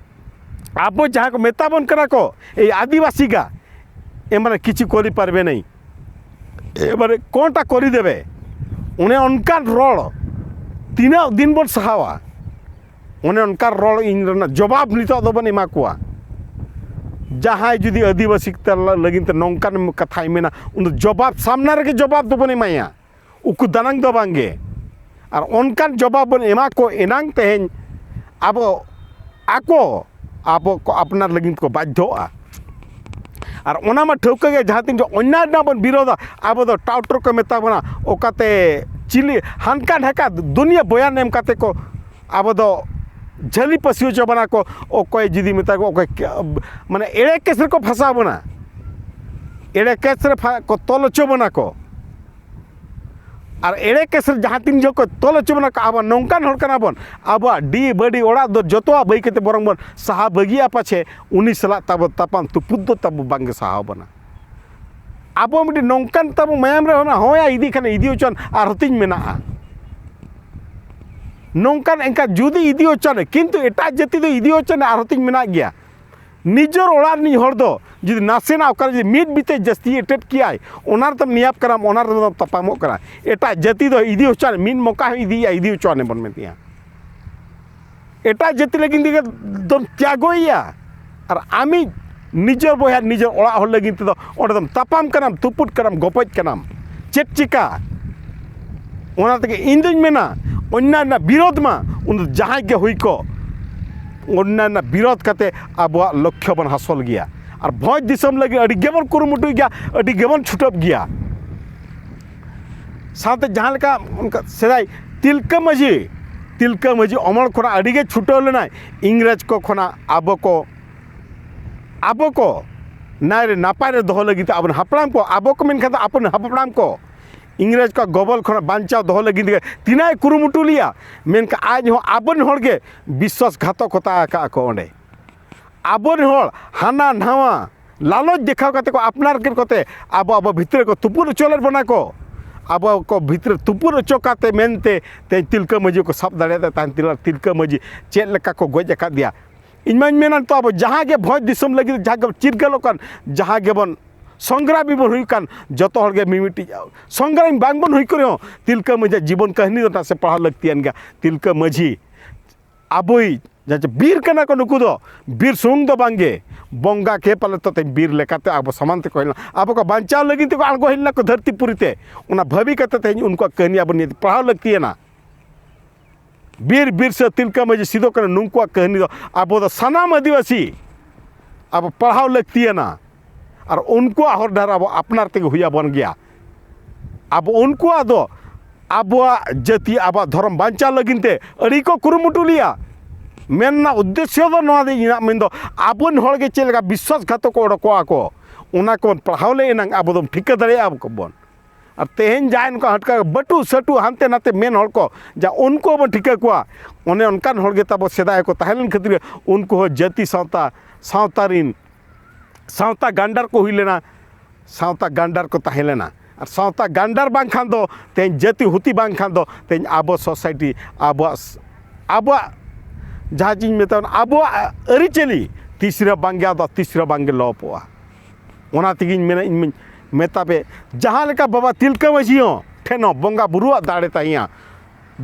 ᱟᱵᱚ ᱡᱟᱦᱟᱸ ᱠᱚ ᱢᱮᱛᱟ ᱵᱚᱱ ᱠᱟᱱᱟ ᱠᱚ, ᱮᱭ ᱟᱹᱫᱤᱵᱟᱹᱥᱤ ᱜᱟ, ᱮ ᱢᱟᱱᱮ ᱠᱤᱪᱷᱩ ᱠᱚᱨᱤ ᱯᱟᱨᱵᱮ ᱱᱟᱹᱧ, ᱮᱵᱟᱨᱮ ᱠᱚᱱᱴᱟ ᱠᱚᱨᱤ ᱫᱮᱵᱮ, ᱚᱱᱮ ᱚᱱᱠᱟᱱ ᱨᱚᱲ ᱛᱤᱱᱟᱹᱜ ᱫᱤᱱ ᱵᱚᱱ ᱥᱟᱦᱟᱣᱟ? ᱚᱱᱮ ᱚᱱᱠᱟᱱ ᱨᱚᱲ ᱤᱧ ᱨᱮᱱᱟᱜ ᱡᱚᱵᱟᱵ ᱱᱤᱛᱚᱜ ᱫᱚᱵᱚᱱ ᱮᱢᱟ ᱠᱚᱣᱟ᱾ ᱡᱟᱦᱟᱸᱭ ᱡᱩᱫᱤ ᱟᱹᱫᱤᱵᱟᱹᱥᱤ ᱛᱟᱞᱟ ᱞᱟᱹᱜᱤᱫ ᱛᱮ ᱱᱚᱝᱠᱟᱱ ᱠᱟᱛᱷᱟᱭ ᱢᱮᱱᱟ, ᱩᱱ ᱫᱚ ᱡᱚᱵᱟᱵ ᱥᱟᱢᱱᱟ ᱨᱮᱜᱮ ᱡᱚᱵᱟᱵ ᱫᱚᱵᱚᱱ ᱮᱢᱟᱭᱟ, ᱩᱠᱩ ᱫᱟᱱᱟᱝ ᱫᱚ ᱵᱟᱝᱜᱮ᱾ ᱟᱨ ᱚᱱᱠᱟᱱ ᱡᱚᱵᱟᱵ ᱵᱚᱱ ᱮᱢᱟ ᱠᱚ ᱮᱱᱟᱝ ᱛᱮᱦᱮᱧ ᱟᱵᱚ, ᱟᱠᱚ, ᱟᱵᱚ ᱠᱚ ᱟᱯᱱᱟᱨ ᱞᱟᱹᱜᱤᱫ ᱠᱚ ᱵᱟᱫᱽᱫᱷᱚᱜᱼᱟ᱾ ᱟᱨ ᱚᱱᱟ ᱢᱟ ᱴᱷᱟᱹᱣᱠᱟᱹ ᱜᱮ, ᱡᱟᱦᱟᱸ ᱛᱤᱱ ᱡᱚᱠᱷᱚᱱ ᱚᱱᱱᱟᱭ ᱨᱮᱱᱟᱜ ᱵᱚᱱ ᱵᱤᱨᱳᱫᱟ, ᱟᱵᱚ ᱫᱚ ᱴᱟᱣᱴᱚᱨ ᱠᱚ ᱢᱮᱛᱟ ᱵᱚᱱᱟ, ᱚᱠᱟᱛᱮ ᱪᱤᱞᱤ ᱦᱟᱱᱠᱟ ᱰᱷᱟᱠᱟ ᱫᱩᱱᱤᱭᱟᱹ ᱵᱚᱭᱟᱱ ᱮᱢ ᱠᱟᱛᱮ ᱠᱚ ᱟᱵᱚ ᱫᱚ ᱡᱷᱟᱹᱞᱤ ᱯᱟᱹᱥᱤ ᱦᱚᱪᱚ ᱵᱚᱱᱟ ᱠᱚ᱾ ᱚᱠᱚᱭ ᱡᱩᱫᱤ ᱢᱮᱛᱟ ᱠᱚ, ᱚᱠᱚᱭ ᱠᱮ-, ᱢᱟᱱᱮ ᱮᱲᱮ ᱠᱮᱥ ᱨᱮᱠᱚ ᱯᱷᱟᱸᱥᱟᱣ ᱵᱚᱱᱟ, ᱮᱲᱮ ᱠᱮᱥ ᱨᱮ ᱯᱷᱟ-, ᱠᱚ ᱛᱚᱞ ᱦᱚᱪᱚ ᱵᱚᱱᱟ ᱠᱚ᱾ ᱟᱨ ᱮᱲᱮ ᱠᱮᱥ ᱨᱮ ᱡᱟᱦᱟᱸ ᱛᱤᱱ ᱡᱚᱠᱷᱚᱱ ᱛᱚᱞ ᱦᱚᱪᱚ ᱵᱚᱱᱟ ᱠᱚ, ᱟᱵᱚ ᱱᱚᱝᱠᱟᱱ ᱦᱚᱲ ᱠᱟᱱᱟ ᱵᱚᱱ, ᱟᱵᱚᱣᱟᱜ ᱰᱤ ᱵᱟᱹᱰᱤ ᱚᱲᱟᱜ ᱫᱚ ᱡᱚᱛᱚᱣᱟᱜ ᱵᱟᱹᱭ ᱠᱟᱛᱮ ᱵᱚᱨᱚᱝ ᱵᱚᱱ ᱥᱟᱦᱟ ᱵᱟᱹᱜᱤᱭᱟ ᱯᱟᱪᱷᱮ, ᱩᱱᱤ ᱥᱟᱞᱟᱜ ᱛᱟᱵᱚ ᱛᱟᱯᱟᱢ ᱛᱩᱯᱩᱫ ᱫᱚ ᱛᱟᱵᱚ ᱵᱟᱝᱜᱮ ᱥᱟᱦᱟᱣ ᱵᱚᱱᱟ᱾ ᱟᱵᱚ ᱢᱤᱫᱴᱤᱡ ᱱᱚᱝᱠᱟᱱ ᱛᱟᱵᱚ ᱢᱟᱭᱟᱢ ᱨᱮ ᱚᱱᱟ ᱦᱚᱸᱭᱟ ᱤᱫᱤ ᱠᱷᱟᱱ ᱤᱫᱤ ᱦᱚᱪᱚᱣᱟᱱ ᱟᱨ ᱦᱚᱸᱛᱤᱧ ᱢᱮᱱᱟᱜᱼᱟ᱾ ᱱᱚᱝᱠᱟᱱ ᱮᱱᱠᱷᱟᱱ ᱡᱩᱫᱤ ᱤᱫᱤ ᱦᱚᱪᱚᱣᱟᱱ, ᱠᱤᱱᱛᱩ ᱮᱴᱟᱜ ᱡᱟᱹᱛᱤ ᱫᱚ ᱤᱫᱤ ᱦᱚᱪᱚᱣᱟᱱ ᱟᱨ ᱦᱚᱸᱛᱤᱧ ᱢᱮᱱᱟᱜ ᱜᱮᱭᱟ᱾ ᱱᱤᱡᱚᱨ ᱚᱲᱟᱜ ᱨᱤᱱᱤᱡ ᱦᱚᱲ ᱫᱚ ᱡᱩᱫᱤ ᱱᱟᱥᱮᱱᱟᱜ ᱚᱠᱟᱨᱮ ᱡᱩᱫᱤ ᱢᱤᱫ ᱵᱤᱛᱟᱹ ᱡᱟᱹᱥᱛᱤ ᱮᱴᱮᱫ ᱠᱮᱭᱟᱭ, ᱚᱱᱟ ᱨᱮᱫᱚᱢ ᱱᱮᱭᱟᱵ ᱠᱟᱱᱟᱢ, ᱚᱱᱟ ᱨᱮᱫᱚᱢ ᱛᱟᱯᱟᱢᱚᱜ ᱠᱟᱱᱟ᱾ ᱮᱴᱟᱜ ᱡᱟᱹᱛᱤ ᱫᱚ ᱤᱫᱤ ᱦᱚᱪᱚᱣᱟᱱ, ᱢᱤᱫ ᱢᱚᱠᱟ ᱦᱚᱸ ᱤᱫᱤᱭᱟ, ᱤᱫᱤ ᱦᱚᱪᱚᱣᱟᱱᱮ ᱵᱚᱱ ᱢᱮᱱᱮᱫᱼᱟ᱾ ᱮᱴᱟᱜ ᱡᱟᱹᱛᱤ ᱞᱟᱹᱜᱤᱫ ᱛᱮᱜᱮ ᱫᱚᱢ ᱛᱭᱟᱜᱚᱭᱮᱭᱟ᱾ ᱟᱨ ᱟᱢᱤᱡ ᱱᱤᱡᱮᱨ ᱵᱚᱭᱦᱟ, ᱱᱤᱡᱮᱨ ᱚᱲᱟᱜ ᱦᱚᱲ ᱞᱟᱹᱜᱤᱫ ᱛᱮᱫᱚ ᱚᱸᱰᱮ ᱫᱚᱢ ᱛᱟᱯᱟᱢ ᱠᱟᱱᱟᱢ, ᱛᱩᱯᱩᱫ ᱠᱟᱱᱟᱢ, ᱜᱚᱯᱚᱡ ᱠᱟᱱᱟᱢ᱾ ᱪᱮᱫ ᱪᱤᱠᱟ? ᱚᱱᱟ ᱛᱮᱜᱮ ᱤᱧ ᱫᱩᱧ ᱢᱮᱱᱟ, ᱚᱱᱱᱟᱭ ᱨᱮᱱᱟᱜ ᱵᱤᱨᱳᱫᱷ ᱢᱟ ᱩᱱ ᱫᱚ ᱡᱟᱦᱟᱸᱭ ᱜᱮ ᱦᱩᱭ ᱠᱚᱜ, ᱚᱱᱱᱟᱭ ᱨᱮᱱᱟᱜ ᱵᱤᱨᱳᱫᱷ ᱠᱟᱛᱮ ᱟᱵᱚᱣᱟᱜ ᱞᱚᱠᱠᱷᱚ ᱵᱚᱱ ᱦᱟᱥᱚᱞ ᱜᱮᱭᱟ᱾ ᱟᱨ ᱵᱷᱚᱸᱡᱽ ᱫᱤᱥᱚᱢ ᱞᱟᱹᱜᱤᱫ ᱟᱹᱰᱤ ᱜᱮᱵᱚᱱ ᱠᱩᱨᱩᱢᱩᱴᱩᱭ ᱜᱮᱭᱟ, ᱟᱹᱰᱤ ᱜᱮᱵᱚᱱ ᱪᱷᱩᱴᱟᱹᱜ ᱜᱮᱭᱟ᱾ ᱥᱟᱶᱛᱮ ᱡᱟᱦᱟᱸ ᱞᱮᱠᱟ ᱚᱱᱠᱟ ᱥᱮᱫᱟᱭ ᱛᱤᱞᱠᱟᱹ ᱢᱟᱹᱡᱷᱤ, ᱛᱤᱞᱠᱟᱹ ᱢᱟᱹᱡᱷᱤ ᱚᱢᱚᱞ ᱠᱷᱚᱱᱟᱜ ᱟᱹᱰᱤᱜᱮ ᱪᱷᱩᱴᱟᱹᱣ ᱞᱮᱱᱟᱭ ᱤᱝᱨᱮᱡᱽ ᱠᱚ ᱠᱷᱚᱱᱟᱜ ᱟᱵᱚ ᱠᱚ, ᱟᱵᱚ ᱠᱚ ᱱᱟᱭ ᱨᱮ ᱱᱟᱯᱟᱭ ᱨᱮ ᱫᱚᱦᱚ ᱞᱟᱹᱜᱤᱫ ᱛᱮ ᱟᱵᱚᱨᱮᱱ ᱦᱟᱯᱲᱟᱢ ᱠᱚ, ᱟᱵᱚ ᱠᱚ ᱢᱮᱱᱠᱷᱟᱱ ᱫᱚ ᱟᱵᱚᱨᱮᱱ ᱦᱟᱯᱲᱟᱢ ᱠᱚ ᱤᱝᱨᱮᱡᱽ ᱠᱚᱣᱟᱜ ᱜᱚᱵᱚᱞ ᱠᱷᱚᱱᱟᱜ ᱵᱟᱧᱪᱟᱣ ᱫᱚᱦᱚ ᱞᱟᱹᱜᱤᱫ ᱛᱮ ᱛᱤᱱᱟᱹᱜ ᱮ ᱠᱩᱨᱩᱢᱩᱴᱩ ᱞᱮᱜᱼᱟ, ᱢᱮᱱᱠᱷᱟᱱ ᱟᱡ ᱦᱚᱸ ᱟᱵᱚᱨᱮᱱ ᱦᱚᱲ ᱜᱮ ᱵᱤᱥᱣᱟᱥᱜᱷᱟᱛᱚᱠᱚᱛᱟ ᱟᱠᱟᱫ ᱠᱚ ᱚᱸᱰᱮ᱾ ᱟᱵᱚᱨᱮᱱ ᱦᱚᱲ ᱦᱟᱱᱟ ᱱᱟᱣᱟ ᱞᱟᱞᱚᱪ ᱫᱮᱠᱷᱟᱣ ᱠᱟᱛᱮ ᱠᱚ ᱟᱯᱱᱟᱨ ᱠᱮᱫ ᱠᱚᱛᱮ ᱟᱵᱚ, ᱟᱵᱚ ᱵᱷᱤᱛᱨᱤ ᱨᱮᱠᱚ ᱛᱩᱯᱩᱫ ᱦᱚᱪᱚ ᱞᱮᱫ ᱵᱚᱱᱟ ᱠᱚ᱾ ᱟᱵᱚ ᱠᱚ ᱵᱷᱤᱛᱨᱤ ᱛᱩᱯᱩᱫ ᱦᱚᱪᱚ ᱠᱟᱛᱮ ᱢᱮᱱᱛᱮ ᱛᱮᱦᱮᱧ ᱛᱤᱞᱠᱟᱹ ᱢᱟᱹᱡᱷᱤ ᱠᱚ ᱥᱟᱵ ᱫᱟᱲᱮᱭᱟᱫᱮ ᱛᱟᱦᱮᱱ᱾ ᱛᱤᱞ-, ᱛᱤᱞᱠᱟᱹ ᱢᱟᱹᱡᱷᱤ ᱪᱮᱫ ᱞᱮᱠᱟ ᱠᱚ ᱜᱚᱡ ᱟᱠᱟᱫᱮᱭᱟ? ᱤᱧ ᱢᱟᱧ ᱢᱮᱱᱟ, ᱱᱤᱛᱚᱜ ᱟᱵᱚ ᱡᱟᱦᱟᱸ ᱜᱮ ᱵᱷᱚᱸᱡᱽ ᱫᱤᱥᱚᱢ ᱞᱟᱹᱜᱤᱫ ᱡᱟᱦᱟᱸ ᱜᱮ ᱪᱤᱨᱜᱟᱹᱞᱚᱜ ᱠᱟᱱ, ᱡᱟᱦᱟᱸ ᱜᱮᱵᱚᱱ ᱥᱚᱝᱜᱨᱟᱢᱤ ᱵᱚᱱ ᱦᱩᱭᱩᱜ ᱠᱟᱱ, ᱡᱚᱛᱚ ᱦᱚᱲ ᱜᱮ ᱢᱤᱢᱤᱫᱴᱤᱡ ᱥᱚᱝᱜᱨᱟᱢᱤ ᱵᱟᱝ ᱵᱚᱱ ᱦᱩᱭ ᱠᱚ ᱨᱮᱦᱚᱸ, ᱛᱤᱞᱠᱟᱹ ᱢᱟᱹᱡᱷᱤᱭᱟᱜ ᱡᱤᱵᱚᱱ ᱠᱟᱹᱦᱱᱤ ᱫᱚ ᱱᱟᱥᱮ ᱯᱟᱲᱦᱟᱣ ᱞᱟᱹᱠᱛᱤᱭᱟᱱ ᱜᱮᱭᱟ᱾ ᱛᱤᱞᱠᱟᱹ ᱢᱟᱹᱡᱷᱤ ᱟᱵᱚᱭ ᱡᱟᱦᱟᱸ ᱪᱮ ᱵᱤᱨ ᱠᱟᱱᱟ ᱠᱚ, ᱱᱩᱠᱩ ᱫᱚ ᱵᱤᱨ ᱥᱩᱢᱩᱝ ᱫᱚ ᱵᱟᱝᱜᱮ, ᱵᱚᱸᱜᱟ ᱠᱮ ᱯᱟᱞᱮ ᱛᱚ ᱛᱮᱦᱮᱧ ᱵᱤᱨ ᱞᱮᱠᱟᱛᱮ ᱟᱵᱚ ᱥᱟᱢᱟᱝ ᱛᱮᱠᱚ ᱦᱮᱡ ᱞᱮᱱᱟ, ᱟᱵᱚ ᱠᱚ ᱵᱟᱧᱪᱟᱣ ᱞᱟᱹᱜᱤᱫ ᱛᱮᱠᱚ ᱟᱬᱜᱚ ᱦᱮᱡ ᱞᱮᱱᱟ ᱠᱚ ᱫᱷᱟᱹᱨᱛᱤ ᱯᱩᱨᱤ ᱛᱮ᱾ ᱚᱱᱟ ᱵᱷᱟᱹᱵᱤ ᱠᱟᱛᱮ ᱛᱮᱦᱮᱧ ᱩᱱᱠᱩᱣᱟᱜ ᱠᱟᱹᱦᱱᱤ ᱟᱵᱚ ᱱᱤᱭᱟᱹ ᱯᱟᱲᱦᱟᱣ ᱞᱟᱹᱠᱛᱤᱭᱟᱱᱟ᱾ ᱵᱤᱨ ᱵᱤᱨᱥᱟᱹ, ᱛᱤᱞᱠᱟᱹ ᱢᱟᱹᱡᱷᱤ, ᱥᱤᱫᱩ ᱠᱟᱹᱱᱦᱩ, ᱱᱩᱠᱩᱣᱟᱜ ᱠᱟᱹᱦᱱᱤ ᱫᱚ ᱟᱵᱚ ᱫᱚ ᱥᱟᱱᱟᱢ ᱟᱹᱫᱤᱵᱟᱹᱥᱤ ᱟᱵᱚ ᱯᱟᱲᱦᱟᱣ ᱞᱟᱹᱠᱛᱤᱭᱟᱱᱟ᱾ ᱟᱨ ᱩᱱᱠᱩᱣᱟᱜ ᱦᱚᱨ ᱰᱟᱦᱟᱨ ᱟᱵᱚ ᱟᱯᱱᱟᱨ ᱛᱮᱜᱮ ᱦᱩᱭ ᱟᱵᱚᱱ ᱜᱮᱭᱟ᱾ ᱟᱵᱚ ᱩᱱᱠᱩᱣᱟᱜ ᱫᱚ ᱟᱵᱚᱣᱟᱜ ᱡᱟᱹᱛᱤ, ᱟᱵᱚᱣᱟᱜ ᱫᱷᱚᱨᱚᱢ ᱵᱟᱧᱪᱟᱣ ᱞᱟᱹᱜᱤᱫ ᱛᱮ ᱟᱹᱰᱤ ᱠᱚ ᱠᱩᱨᱩᱢᱩᱴᱩ ᱞᱮᱭᱟ᱾ ᱢᱮᱱ ᱨᱮᱱᱟᱜ ᱩᱫᱽᱫᱮᱥᱥᱚ ᱫᱚ ᱱᱚᱣᱟ ᱫᱚ, ᱤᱧᱟᱹᱜ ᱢᱮᱱ ᱫᱚ, ᱟᱵᱚᱨᱮᱱ ᱦᱚᱲ ᱜᱮ ᱪᱮᱫ ᱞᱮᱠᱟ ᱵᱤᱥᱣᱟᱥᱜᱷᱟᱛᱚᱠ ᱠᱚ ᱚᱰᱚᱠᱚᱜᱼᱟ ᱠᱚ, ᱚᱱᱟ ᱠᱚᱵᱚᱱ ᱯᱟᱲᱦᱟᱣ ᱞᱮ ᱮᱱᱟᱝ ᱟᱵᱚ ᱫᱚ ᱴᱷᱤᱠᱟᱹ ᱫᱟᱲᱮᱭᱟᱜᱼᱟ ᱵᱚᱱ᱾ ᱟᱨ ᱛᱮᱦᱮᱧ ᱡᱟᱦᱟᱸᱭ ᱱᱚᱝᱠᱟ ᱦᱟᱹᱴᱠᱟ ᱵᱟᱹᱴᱩ ᱥᱟᱹᱴᱩ ᱦᱟᱱᱛᱮ ᱱᱟᱛᱮ ᱢᱮᱱ ᱦᱚᱲ ᱠᱚ, ᱡᱟ ᱩᱱᱠᱩ ᱦᱚᱸᱵᱚᱱ ᱴᱷᱤᱠᱟᱹ ᱠᱚᱣᱟ᱾ ᱚᱱᱮ ᱚᱱᱠᱟᱱ ᱦᱚᱲ ᱜᱮ ᱛᱟᱵᱚ ᱥᱮᱫᱟᱭ ᱠᱚ ᱛᱟᱦᱮᱸ ᱞᱮᱱ ᱠᱷᱟᱹᱛᱤᱨ ᱜᱮ ᱩᱱᱠᱩ ᱦᱚᱸ ᱡᱟᱹᱛᱤ ᱥᱟᱶᱛᱟ, ᱥᱟᱶᱛᱟ ᱨᱤᱱ, ᱥᱟᱶᱛᱟ ᱜᱟᱱᱰᱟᱨ ᱠᱚ ᱦᱩᱭ ᱞᱮᱱᱟ, ᱥᱟᱶᱛᱟ ᱜᱟᱱᱰᱟᱨ ᱠᱚ ᱛᱟᱦᱮᱸ ᱞᱮᱱᱟ᱾ ᱟᱨ ᱥᱟᱶᱛᱟ ᱜᱟᱱᱰᱟᱨ ᱵᱟᱝᱠᱷᱟᱱ ᱫᱚ ᱛᱮᱦᱮᱧ ᱡᱟᱹᱛᱤ ᱦᱩᱛᱤ ᱵᱟᱝᱠᱷᱟᱱ ᱫᱚ ᱛᱮᱦᱮᱧ ᱟᱵᱚ ᱥᱳᱥᱟᱭᱴᱤ, ᱟᱵᱚᱣᱟᱜ ᱥ-, ᱟᱵᱚᱣᱟᱜ ᱡᱟᱦᱟᱸ ᱪᱤᱧ ᱢᱮᱛᱟᱜᱼᱟ, ᱟᱵᱚᱣᱟᱜ ᱟᱹᱨᱤᱪᱟᱹᱞᱤ ᱛᱤᱥ ᱨᱮ ᱵᱟᱝᱜᱮ ᱟᱫᱚ ᱛᱤᱥ ᱨᱮ ᱵᱟᱝᱜᱮ ᱞᱚᱯᱚᱜᱼᱟ᱾ ᱚᱱᱟ ᱛᱮᱜᱮᱧ ᱢᱮᱱᱟ, ᱤᱧ ᱢᱮᱛᱟ ᱯᱮ, ᱡᱟᱦᱟᱸ ᱞᱮᱠᱟ ᱵᱟᱵᱟ ᱛᱤᱞᱠᱟᱹ ᱢᱟᱹᱡᱷᱤ ᱦᱚᱸ ᱴᱷᱮᱱ ᱦᱚᱸ ᱵᱚᱸᱜᱟ ᱵᱩᱨᱩᱣᱟᱜ ᱫᱟᱲᱮ ᱛᱟᱦᱮᱸᱭᱟ,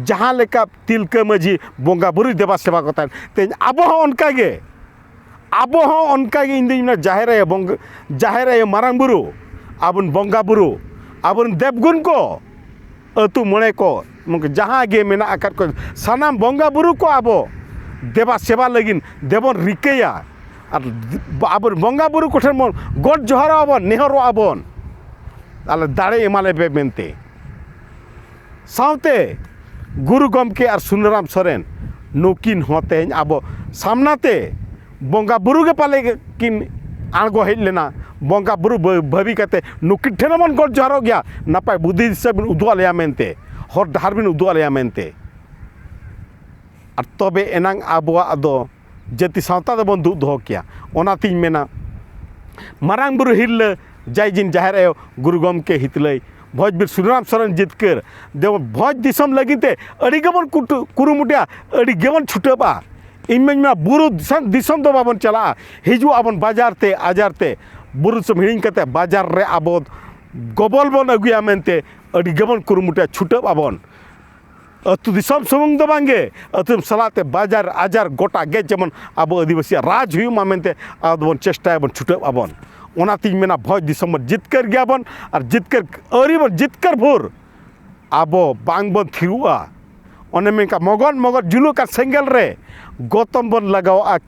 ᱡᱟᱦᱟᱸ ᱞᱮᱠᱟ ᱛᱤᱞᱠᱟᱹ ᱢᱟᱹᱡᱷᱤ ᱵᱚᱸᱜᱟ ᱵᱩᱨᱩᱭ ᱫᱮᱵᱟ ᱥᱮᱵᱟ ᱠᱚ ᱛᱟᱦᱮᱸᱱ, ᱛᱮᱦᱮᱧ ᱟᱵᱚ ᱦᱚᱸ ᱚᱱᱠᱟ ᱜᱮ, ᱟᱵᱚ ᱦᱚᱸ ᱚᱱᱠᱟ ᱜᱮ ᱤᱧ ᱫᱩᱧ ᱢᱮᱱᱟ, ᱡᱟᱦᱮᱨ ᱟᱭᱳ ᱵᱚᱸᱜᱟ, ᱡᱟᱦᱮᱨ ᱟᱭᱳ ᱢᱟᱨᱟᱝ ᱵᱩᱨᱩ, ᱟᱵᱚᱱ ᱵᱚᱸᱜᱟ ᱵᱩᱨᱩ, ᱟᱵᱚᱨᱮᱱ ᱫᱮᱵᱽᱜᱩᱱ ᱠᱚ, ᱟᱹᱛᱩ ᱢᱚᱬᱮ ᱠᱚ, ᱡᱟᱦᱟᱸ ᱜᱮ ᱢᱮᱱᱟᱜ ᱟᱠᱟᱫ ᱠᱚ, ᱥᱟᱱᱟᱢ ᱵᱚᱸᱜᱟ ᱵᱩᱨᱩ ᱠᱚ ᱟᱵᱚ ᱫᱮᱵᱟ ᱥᱮᱵᱟ ᱞᱟᱹᱜᱤᱫ ᱫᱮᱵᱚᱱ ᱨᱤᱠᱟᱹᱭᱟ᱾ ᱟᱨ ᱟᱵᱚ ᱵᱚᱸᱜᱟ ᱵᱩᱨᱩ ᱠᱚᱴᱷᱮᱱ ᱵᱚᱱ ᱜᱚᱰ ᱡᱚᱦᱟᱨᱚᱜᱼᱟ ᱵᱚᱱ, ᱱᱮᱦᱚᱨᱚᱜᱼᱟ ᱵᱚᱱ, ᱟᱞᱮ ᱫᱟᱲᱮ ᱮᱢᱟᱞᱮ ᱯᱮ ᱢᱮᱱᱛᱮ᱾ ᱥᱟᱶᱛᱮ ᱜᱩᱨᱩ ᱜᱚᱢᱠᱮ ᱟᱨ ᱥᱩᱱᱟᱹᱨᱟᱢ ᱥᱚᱨᱮᱱ, ᱱᱩᱠᱤᱱ ᱦᱚᱸ ᱛᱮᱦᱮᱧ ᱟᱵᱚ ᱥᱟᱢᱱᱟ ᱛᱮ ᱵᱚᱸᱜᱟ ᱵᱩᱨᱩ ᱜᱮ ᱯᱟᱞᱮ ᱠᱤᱱ ᱟᱬᱜᱚ ᱦᱮᱡ ᱞᱮᱱᱟ᱾ ᱵᱚᱸᱜᱟ ᱵᱩᱨᱩ ᱵᱷᱟᱹ-, ᱵᱷᱟᱹᱵᱤ ᱠᱟᱛᱮ ᱱᱩᱠᱤᱱ ᱴᱷᱮᱱ ᱦᱚᱸᱵᱚᱱ ᱜᱚᱰ ᱡᱚᱦᱟᱨᱚᱜ ᱜᱮᱭᱟ, ᱱᱟᱯᱟᱭ ᱵᱩᱫᱷᱤ ᱫᱤᱥᱟᱹ ᱵᱤᱱ ᱩᱫᱩᱜ ᱟᱞᱮᱭᱟ ᱢᱮᱱᱛᱮ, ᱦᱚᱨ ᱰᱟᱦᱟᱨ ᱵᱤᱱ ᱩᱫᱩᱜ ᱟᱞᱮᱭᱟ ᱢᱮᱱᱛᱮ᱾ ᱟᱨ ᱛᱚᱵᱮ ᱮᱱᱟᱝ ᱟᱵᱚᱣᱟᱜ ᱫᱚ ᱡᱟᱹᱛᱤ ᱥᱟᱶᱛᱟ ᱫᱚᱵᱚᱱ ᱫᱩᱜ ᱫᱚᱦᱚ ᱠᱮᱭᱟ᱾ ᱚᱱᱟᱛᱤᱧ ᱢᱮᱱᱟ, ᱢᱟᱨᱟᱝ ᱵᱩᱨᱩ ᱦᱤᱨᱞᱟᱹ, ᱡᱟᱭ ᱡᱤᱱ ᱡᱟᱦᱮᱨ ᱟᱭᱳ, ᱜᱩᱨᱩ ᱜᱚᱢᱠᱮ ᱦᱤᱛᱞᱟᱹᱭ, ᱵᱷᱚᱸᱡᱽ ᱵᱤᱨ ᱥᱩᱱᱟᱨᱟᱢ ᱥᱚᱨᱮᱱ ᱡᱤᱛᱠᱟᱹᱨ᱾ ᱡᱮᱢᱚᱱ ᱵᱷᱚᱸᱡᱽ ᱫᱤᱥᱚᱢ ᱞᱟᱹᱜᱤᱫ ᱛᱮ ᱟᱹᱰᱤ ᱜᱮᱵᱚᱱ ᱠᱩᱴᱩ- ᱠᱩᱨᱩᱢᱩᱴᱩᱭᱟ, ᱟᱹᱰᱤ ᱜᱮᱵᱚᱱ ᱪᱷᱩᱴᱟᱹᱜᱼᱟ᱾ ᱤᱧ ᱢᱟᱧ ᱢᱮᱱᱟ, ᱵᱩᱨᱩ ᱫᱤᱥᱚᱢ, ᱫᱤᱥᱚᱢ ᱫᱚ ᱵᱟᱵᱚᱱ ᱪᱟᱞᱟᱜᱼᱟ, ᱦᱤᱡᱩᱜ ᱟᱵᱚᱱ ᱵᱟᱡᱟᱨ ᱛᱮ, ᱟᱡᱟᱨ ᱛᱮ᱾ ᱵᱩᱨᱩ ᱫᱤᱥᱚᱢ ᱦᱤᱲᱤᱧ ᱠᱟᱛᱮ ᱵᱟᱡᱟᱨ ᱨᱮ ᱟᱵᱚ ᱜᱚᱵᱚᱞ ᱵᱚᱱ ᱟᱹᱜᱩᱭᱟ ᱢᱮᱱᱛᱮ ᱟᱹᱰᱤ ᱜᱮᱵᱚᱱ ᱠᱩᱨᱩᱢᱩᱴᱩᱭᱟ, ᱪᱷᱩᱴᱟᱹᱜ ᱟᱵᱚᱱ᱾ ᱟᱹᱛᱩ ᱫᱤᱥᱚᱢ ᱥᱩᱢᱩᱝ ᱫᱚ ᱵᱟᱝᱜᱮ, ᱟᱹᱛᱩ ᱫᱤᱥᱚᱢ ᱥᱟᱞᱟᱜ ᱛᱮ ᱵᱟᱡᱟᱨ, ᱟᱡᱟᱨ ᱜᱚᱴᱟ ᱜᱮ ᱡᱮᱢᱚᱱ ᱟᱵᱚ ᱟᱹᱫᱤᱵᱟᱹᱥᱤᱭᱟᱜ ᱨᱟᱡᱽ ᱦᱩᱭᱩᱜ ᱢᱟ ᱢᱮᱱᱛᱮ ᱟᱵᱚ ᱫᱚᱵᱚᱱ ᱪᱮᱥᱴᱟᱭᱟᱵᱚᱱ, ᱪᱷᱩᱴᱟᱹᱜ ᱟᱵᱚᱱ᱾ ᱚᱱᱟᱛᱤᱧ ᱢᱮᱱᱟ, ᱵᱷᱚᱸᱡᱽ ᱫᱤᱥᱚᱢ ᱵᱚᱱ ᱡᱤᱛᱠᱟᱹᱨ ᱜᱮᱭᱟᱵᱚᱱ, ᱟᱨ ᱡᱤᱛᱠᱟᱹᱨ ᱟᱹᱣᱨᱤ ᱵᱚᱱ ᱡᱤᱛᱠᱟᱹᱨ ᱵᱷᱳᱨ ᱟᱵᱚ ᱵᱟᱝ ᱵᱚᱱ ᱛᱷᱤᱨᱩᱜᱼᱟ᱾ ᱚᱱᱮ ᱢᱮᱱᱠᱟ ᱢᱚᱜᱚᱱ ᱢᱚᱜᱚᱱ ᱡᱩᱞᱩᱜ ᱠᱟᱱ ᱥᱮᱸᱜᱮᱞ ᱨᱮ ᱜᱚᱛᱚᱢ ᱵᱚᱱ ᱞᱟᱜᱟᱣᱟᱜᱼᱟ,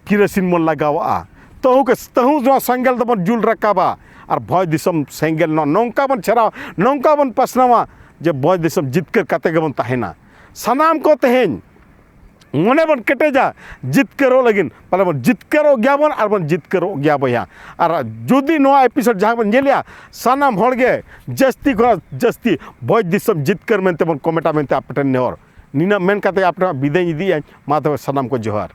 ᱠᱮᱨᱳᱥᱤᱱ ᱵᱚᱱ ᱞᱟᱜᱟᱣᱟᱜᱼᱟ᱾ ᱛᱟᱹᱦᱩ ᱠᱮ ᱛᱟᱹᱦᱩ ᱱᱚᱣᱟ ᱥᱮᱸᱜᱮᱞ ᱫᱚᱵᱚᱱ ᱡᱩᱞ ᱨᱟᱠᱟᱵᱟ᱾ ᱟᱨ ᱵᱷᱚᱸᱡᱽ ᱫᱤᱥᱚᱢ ᱥᱮᱸᱜᱮᱞ ᱱᱚᱣᱟ ᱱᱚᱝᱠᱟ ᱵᱚᱱ ᱪᱷᱮᱨᱟᱣᱟ, ᱱᱚᱝᱠᱟ ᱵᱚᱱ ᱯᱟᱥᱱᱟᱣᱟ ᱡᱮ ᱵᱷᱚᱸᱡᱽ ᱫᱤᱥᱚᱢ ᱡᱤᱛᱠᱟᱹᱨ ᱠᱟᱛᱮ ᱜᱮᱵᱚᱱ ᱛᱟᱦᱮᱱᱟ᱾ ᱥᱟᱱᱟᱢ ᱠᱚ ᱛᱮᱦᱮᱧ ᱢᱚᱱᱮ ᱵᱚᱱ ᱠᱮᱴᱮᱡᱟ, ᱡᱤᱛᱠᱟᱹᱨᱚᱜ ᱞᱟᱹᱜᱤᱫ᱾ ᱯᱟᱞᱮ ᱵᱚᱱ ᱡᱤᱛᱠᱟᱹᱨᱚᱜ ᱜᱮᱭᱟ ᱵᱚᱱ ᱟᱨ ᱵᱚᱱ ᱡᱤᱛᱠᱟᱹᱨᱚᱜ ᱜᱮᱭᱟ ᱵᱚᱭᱦᱟ᱾ ᱟᱨ ᱡᱩᱫᱤ ᱱᱚᱣᱟ ᱮᱯᱤᱥᱳᱰ ᱡᱟᱦᱟᱸ ᱵᱚᱱ ᱧᱮᱞᱮᱜᱼᱟ, ᱥᱟᱱᱟᱢ ᱦᱚᱲ ᱜᱮ ᱡᱟᱹᱥᱛᱤ ᱠᱷᱚᱱᱟᱜ ᱡᱟᱹᱥᱛᱤ ᱵᱷᱚᱸᱡᱽ ᱫᱤᱥᱚᱢ ᱡᱤᱛᱠᱟᱹᱨ ᱢᱮᱱᱛᱮ ᱵᱚᱱ ᱠᱚᱢᱮᱱᱴᱟ ᱢᱮᱱᱛᱮ ᱟᱯᱮ ᱴᱷᱮᱱ ᱱᱮᱦᱚᱨ᱾ ᱱᱤᱱᱟᱹᱜ ᱢᱮᱱ ᱠᱟᱛᱮ ᱟᱯᱮ ᱴᱷᱮᱱ ᱵᱤᱫᱟᱹᱭ ᱤᱫᱤᱭᱟᱹᱧ᱾ ᱢᱟ ᱛᱚᱵᱮ ᱥᱟᱱᱟᱢ ᱠᱚ ᱡᱚᱦᱟᱨ᱾